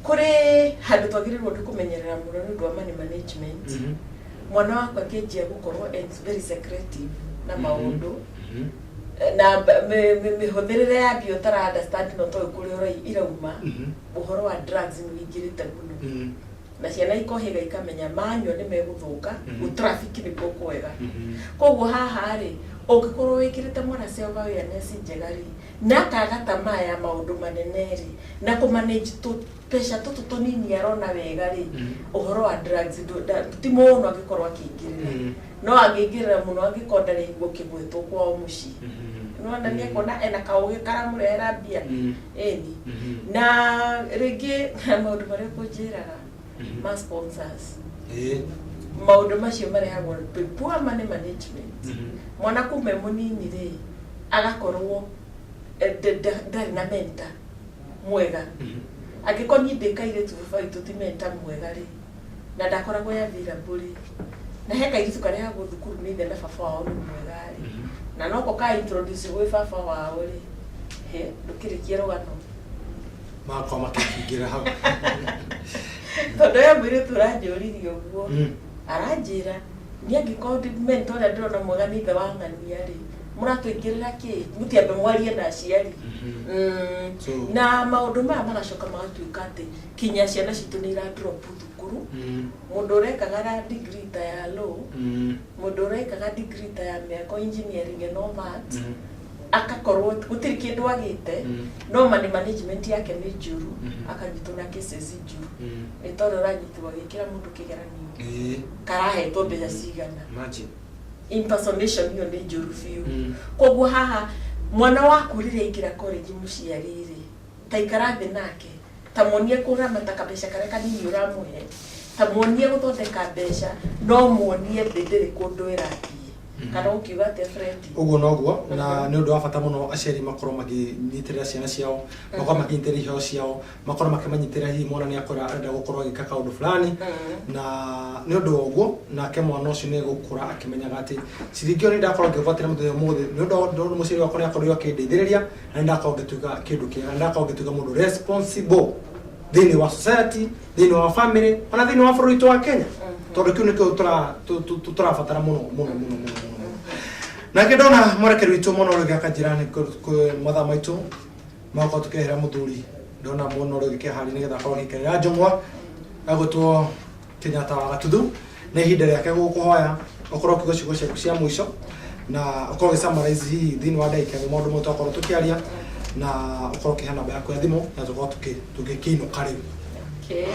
kũrĩ handũ twagĩrĩirwo nĩ kũmenyerera mũno nĩ ũndũ wa money management. Mwana wakwa akĩnjia gũkorwo and very secretive na maũndũ na mĩhũthĩrĩre ya mbia ũtara understand, no toĩ kũrĩa irauma. Ũhoro wa drugs nĩ wĩingĩrĩte mũno na ciana ikohĩga ikamenya manyua nĩ megũthũka. Gũtraffic nĩkuo kwega. Koguo haha rĩ, ũngĩkorwo wĩkĩrĩte mwana self awareness njega rĩ, na akaga tamaa ya maũndũ manene rĩ, na kũmanage tũbeca tũtũ tũnini arona wega rĩ, ũhoro wa drugs ti mũno angĩkorwo akĩingĩrĩra. No angĩingĩrĩra mũno, angĩkorwo ndarĩ aigua ũkĩgwetwo kwao mũciĩ, nĩwona nĩ ekuona ena kaũgĩ karamũrehera mbia. Ĩni. Na rĩngĩ maũndũ marĩa ũkũnjĩraga ma sponsors, maũndũ macio marehagwo poor money management. Mwana kuma e mũnini rĩ, agakorwo ndarĩ na mentor mwega. Angĩkorwo niĩ ndĩ kairĩtu, baba witũ ti mentor mwega rĩ, na ndakoragwo e available rĩ, na he kairĩtu karehagwo thukuru nĩ ithe na baba wao nĩ mwega rĩ, na noko ka introduce gwĩ baba wao rĩ, he ndũkĩrĩkie rũgano. Magakorwo makĩingĩra hau. Tondũ he mũirĩtu ũranjũririe ũguo. Aranjĩra niĩ angĩkorwo mentor ũrĩa ndĩrona mwega nĩ ithe wa ng'ania rĩ, mũratũingĩrĩra kĩ? Mũtiambe mwarie na aciari. Na maũndũ maya magacoka magatuĩka atĩ kinya ciana citũ nĩ iradrop thukuru. Mũndũ ũrekaga ra degree ta ya law, mũndũ ũrekaga degree ta ya mĩako, engineering and all that, akakorwo gũtirĩ kĩndũ agĩte, no money management yake nĩ njũru. Akanyitwo na cases njũru. Nĩ tondũ ũranyitwo agĩkĩra mũndũ kĩgeranio karahetwo mbeca cigana. Imagine. Impersonation ĩyo nĩ njũru biũ. Koguo haha mwana waku rĩrĩa aingĩra college, mũciari rĩ, ta ikara thĩ nake, ta muonie kũramata kabeca karĩa kanini ũramũhe, ta muonie gũthondeka mbeca, no muonie thĩ ndĩrĩ kũndũ ĩrathiĩ. Kana ũkiuga atĩa, Fred? Ũguo noguo, na nĩ ũndũ wa bata mũno aciari makorwo makĩnyitĩrĩra ciana ciao, makorwo makĩnyitĩrĩra iheo ciao, makorwo makĩmanyitĩrĩra. Hihi mwana nĩ akora arenda gũkorwo agĩka kaũndũ fulani, na nĩ ũndũ wa ũguo nake mwana ũcio nĩ egũkũra akĩmenyaga atĩ ciringi ĩyo nĩ ndakorwo ngĩgwatĩra mũthenya ũmũthĩ nĩ ũndũ wa mũciari wakwa nĩ akorirwo akĩndeithĩrĩria, na nĩ ndakorwo ngĩtuĩka kĩndũ kĩega, nĩ ndakorwo ngĩtuĩka mũndũ responsible thĩinĩ wa society, thĩinĩ wa family, ona thĩinĩ wa bũrũri witũ wa Kenya, tondũ kĩu nĩkĩo tũrabatara mũno mũno mũno mũno mũno mũno. Nake ndona mwerekeri witũ mũno ũrĩa akanjĩra nĩ mathaa maitũ magakorwo tũkĩehera. Mũthuri, ndona mũno ũrĩa ũgĩkĩharĩ nĩgetha akorwo agĩikarĩra njũng'wa agwĩtwo Kenyatta wa Gatuthu, nĩ ihinda rĩake gũkũhoya ũkorwo ũkiuga ciugo ciaku cia mũico na ũkorwo ũgĩ summarize hihi thĩinĩ wa ndagĩka ĩmwe maũndũ mothe twakorwo tũkĩaria, na ũkorwo ũkĩhe namba yaku ya thimũ na tũkorwo tũgĩkĩinũka rĩu. Okay.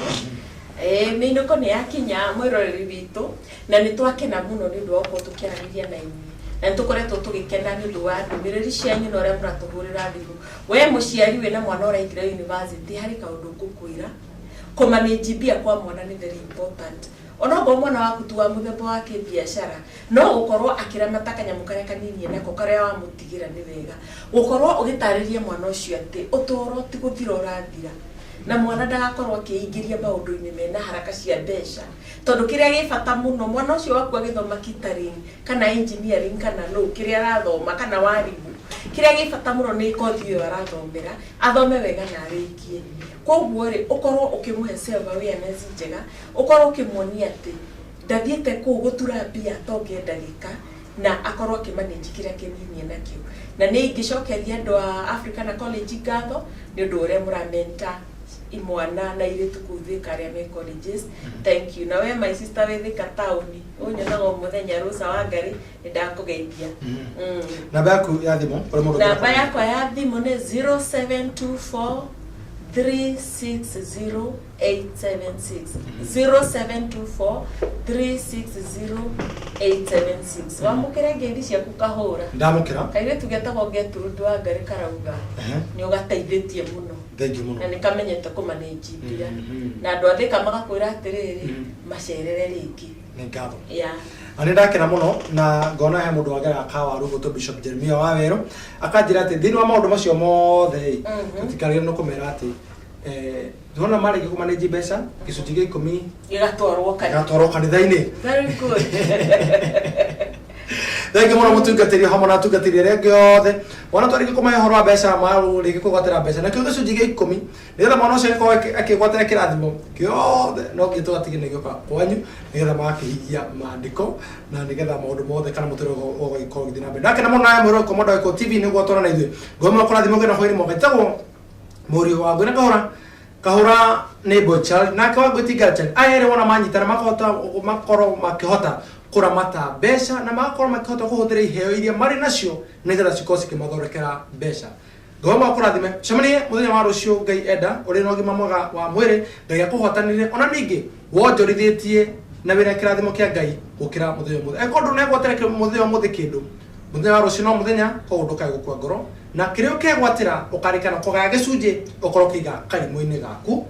Mĩinũko nĩ yakinya, mwĩroreri witũ, na nĩ twakena mũno nĩ ũndũ wa gũkorwo tũkĩaranĩria na inyuĩ, na nĩ tũkoretwo tũgĩkena nĩ ũndũ wa ndũmĩrĩri cianyu na ũrĩa mũratũhũrĩra thimũ. We mũciari wĩna mwana ũraingĩra university, harĩ kaũndũ ngũkwĩra: kũmanage mbia kwa mwana nĩ very important. Onokorwo mwana waku ti wa mũthemba wa kĩbiacara, no gũkorwo akĩramata kanyamũ karĩa kanini enako karĩa wamũtigĩra, nĩ wega gũkorwo ũgĩtarĩria mwana ũcio atĩ ũtũũro ti gũthira ũrathira, na mwana ndagakorwo akĩingĩria maũndũ-inĩ mena haraka cia mbeca, tondũ kĩrĩa gĩ bata mũno, mwana ũcio waku agĩthoma catering kana engineering kana law, kĩrĩa arathoma, kana warimũ, kĩrĩa gĩ bata mũno nĩ kothi ĩyo arathomera, athome wega na arĩkie. Koguo rĩ, ũkorwo ũkĩmũhe self awareness njega, ũkorwo ũkĩmuonia atĩ ndathiĩte kũu gũtura mbia tonge ndagĩka, na akorwo akĩmanage kĩrĩa kĩnini enakĩo. Na nĩ ingĩcokeria andũ a Africana College ngatho nĩ ũndũ wa ũrĩa mũramenta Imwana na airĩtu kũu Thĩka arĩa me colleges, thank you. Na we my sister wĩ Thĩka taũni, ũnyonaga o mũthenya, Rosa Wangari, nĩ ndakũgeithia. Namba yaku ya thimũ kũrĩ mũndũ? Namba yakwa ya thimũ nĩ 0724 360 876, 0724 360 876. Wamũkĩre ngeithi ciaku, kahũra. Ndamũkĩra. Kairĩtu getagwo Gertrude Wangari karauga nĩ ũgateithĩtie mũno. Thank you mũno. Na nĩ kamenyete kũmanĩnji mbia. Na andũ a Thĩka magakwĩra atĩrĩrĩ, macerere rĩngĩ. Nĩ ngatho. Na nĩ ndakena mũno na ngona he mũndũ wageraga kawaru gũtwo Bishop Jeremiah wa Werũ, akanjĩra atĩ thĩinĩ wa maũndũ macio mothe ĩ, tũtikarigane nĩ kũmera atĩ tuona marĩkia kũmanĩnji mbeca, gĩcunjĩ gĩa 10 gĩgatwarwo kanitha. Gĩgatwarwo kanitha-inĩ. Very good. Thengi mũno mũtungatĩri hamwe na atungatĩri arĩa angĩ othe. Wona twarĩkia kũmahe ũhoro wa mbeca, marĩkia kũgwatĩra mbeca nakĩo gĩcunjĩ gĩa 10, nĩgetha mwana ũcio agĩkorwo akĩgwatĩra kĩrathimo kĩothe, no nginya tũgatige nĩ gĩũka kwanyu, nĩgetha magakĩhingia maandĩko na nĩgetha maũndũ mothe kana mũtũrĩre ũgagĩkorwo ũgĩthiĩ na mbere. Ndakena mũno nawe mwĩrwo Komodo Gĩkũyũ TV nĩguo twana na ithuĩ. Ngoma kũrathimwo ngena hwaĩ-inĩ mwaka. Njĩtagwo mũriũ wa Ngũĩ na Kahũra. Kahũra nĩ boy child, nake wa Ngũĩ ti girl child. Aya erĩ wona manyitana, makahota makorwo makĩhota kũramata mbeca na magakorwo makĩhota kũhũthĩra iheo iria marĩ nacio nĩgetha cikorwo cikĩmathondekera mbeca. Ngai akũrathime. Cemanie mũthenya wa rũciũ Ngai enda, ũrĩ na ũgima mwega wa mwĩrĩ. Ngai akũhotanĩre, ona ningĩ wonjorithĩtie na wĩra kĩrathimo kĩa Ngai gũkĩra mũthenya ũmũthĩ. Angĩkorwo ndũnegwatĩra mũthenya ũmũthĩ kĩndũ, mũthenya wa rũciũ no mũthenya, koguo ndũkae gũkua ngoro, na kĩrĩa ũkegwatĩra ũkarĩkana kũgaya gĩcunjĩ, ũkorwo ũkĩiga karimũ-inĩ gaku,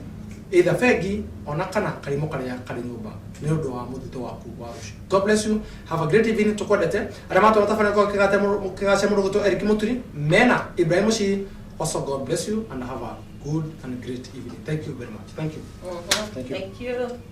either bengi ona kana karimũ karĩa karĩ nyũmba, nĩ ũndũ wa mũthito waku wa rũciũ. God bless you, have a great evening. Tukwendete arĩa matwara tabarĩra kĩgacia mũndũ gwĩtwo Eric Muturi mena Ibrahim Mushiri also. God bless you and have a good and great evening. Thank you very much. Thank you. Thank you. Thank you.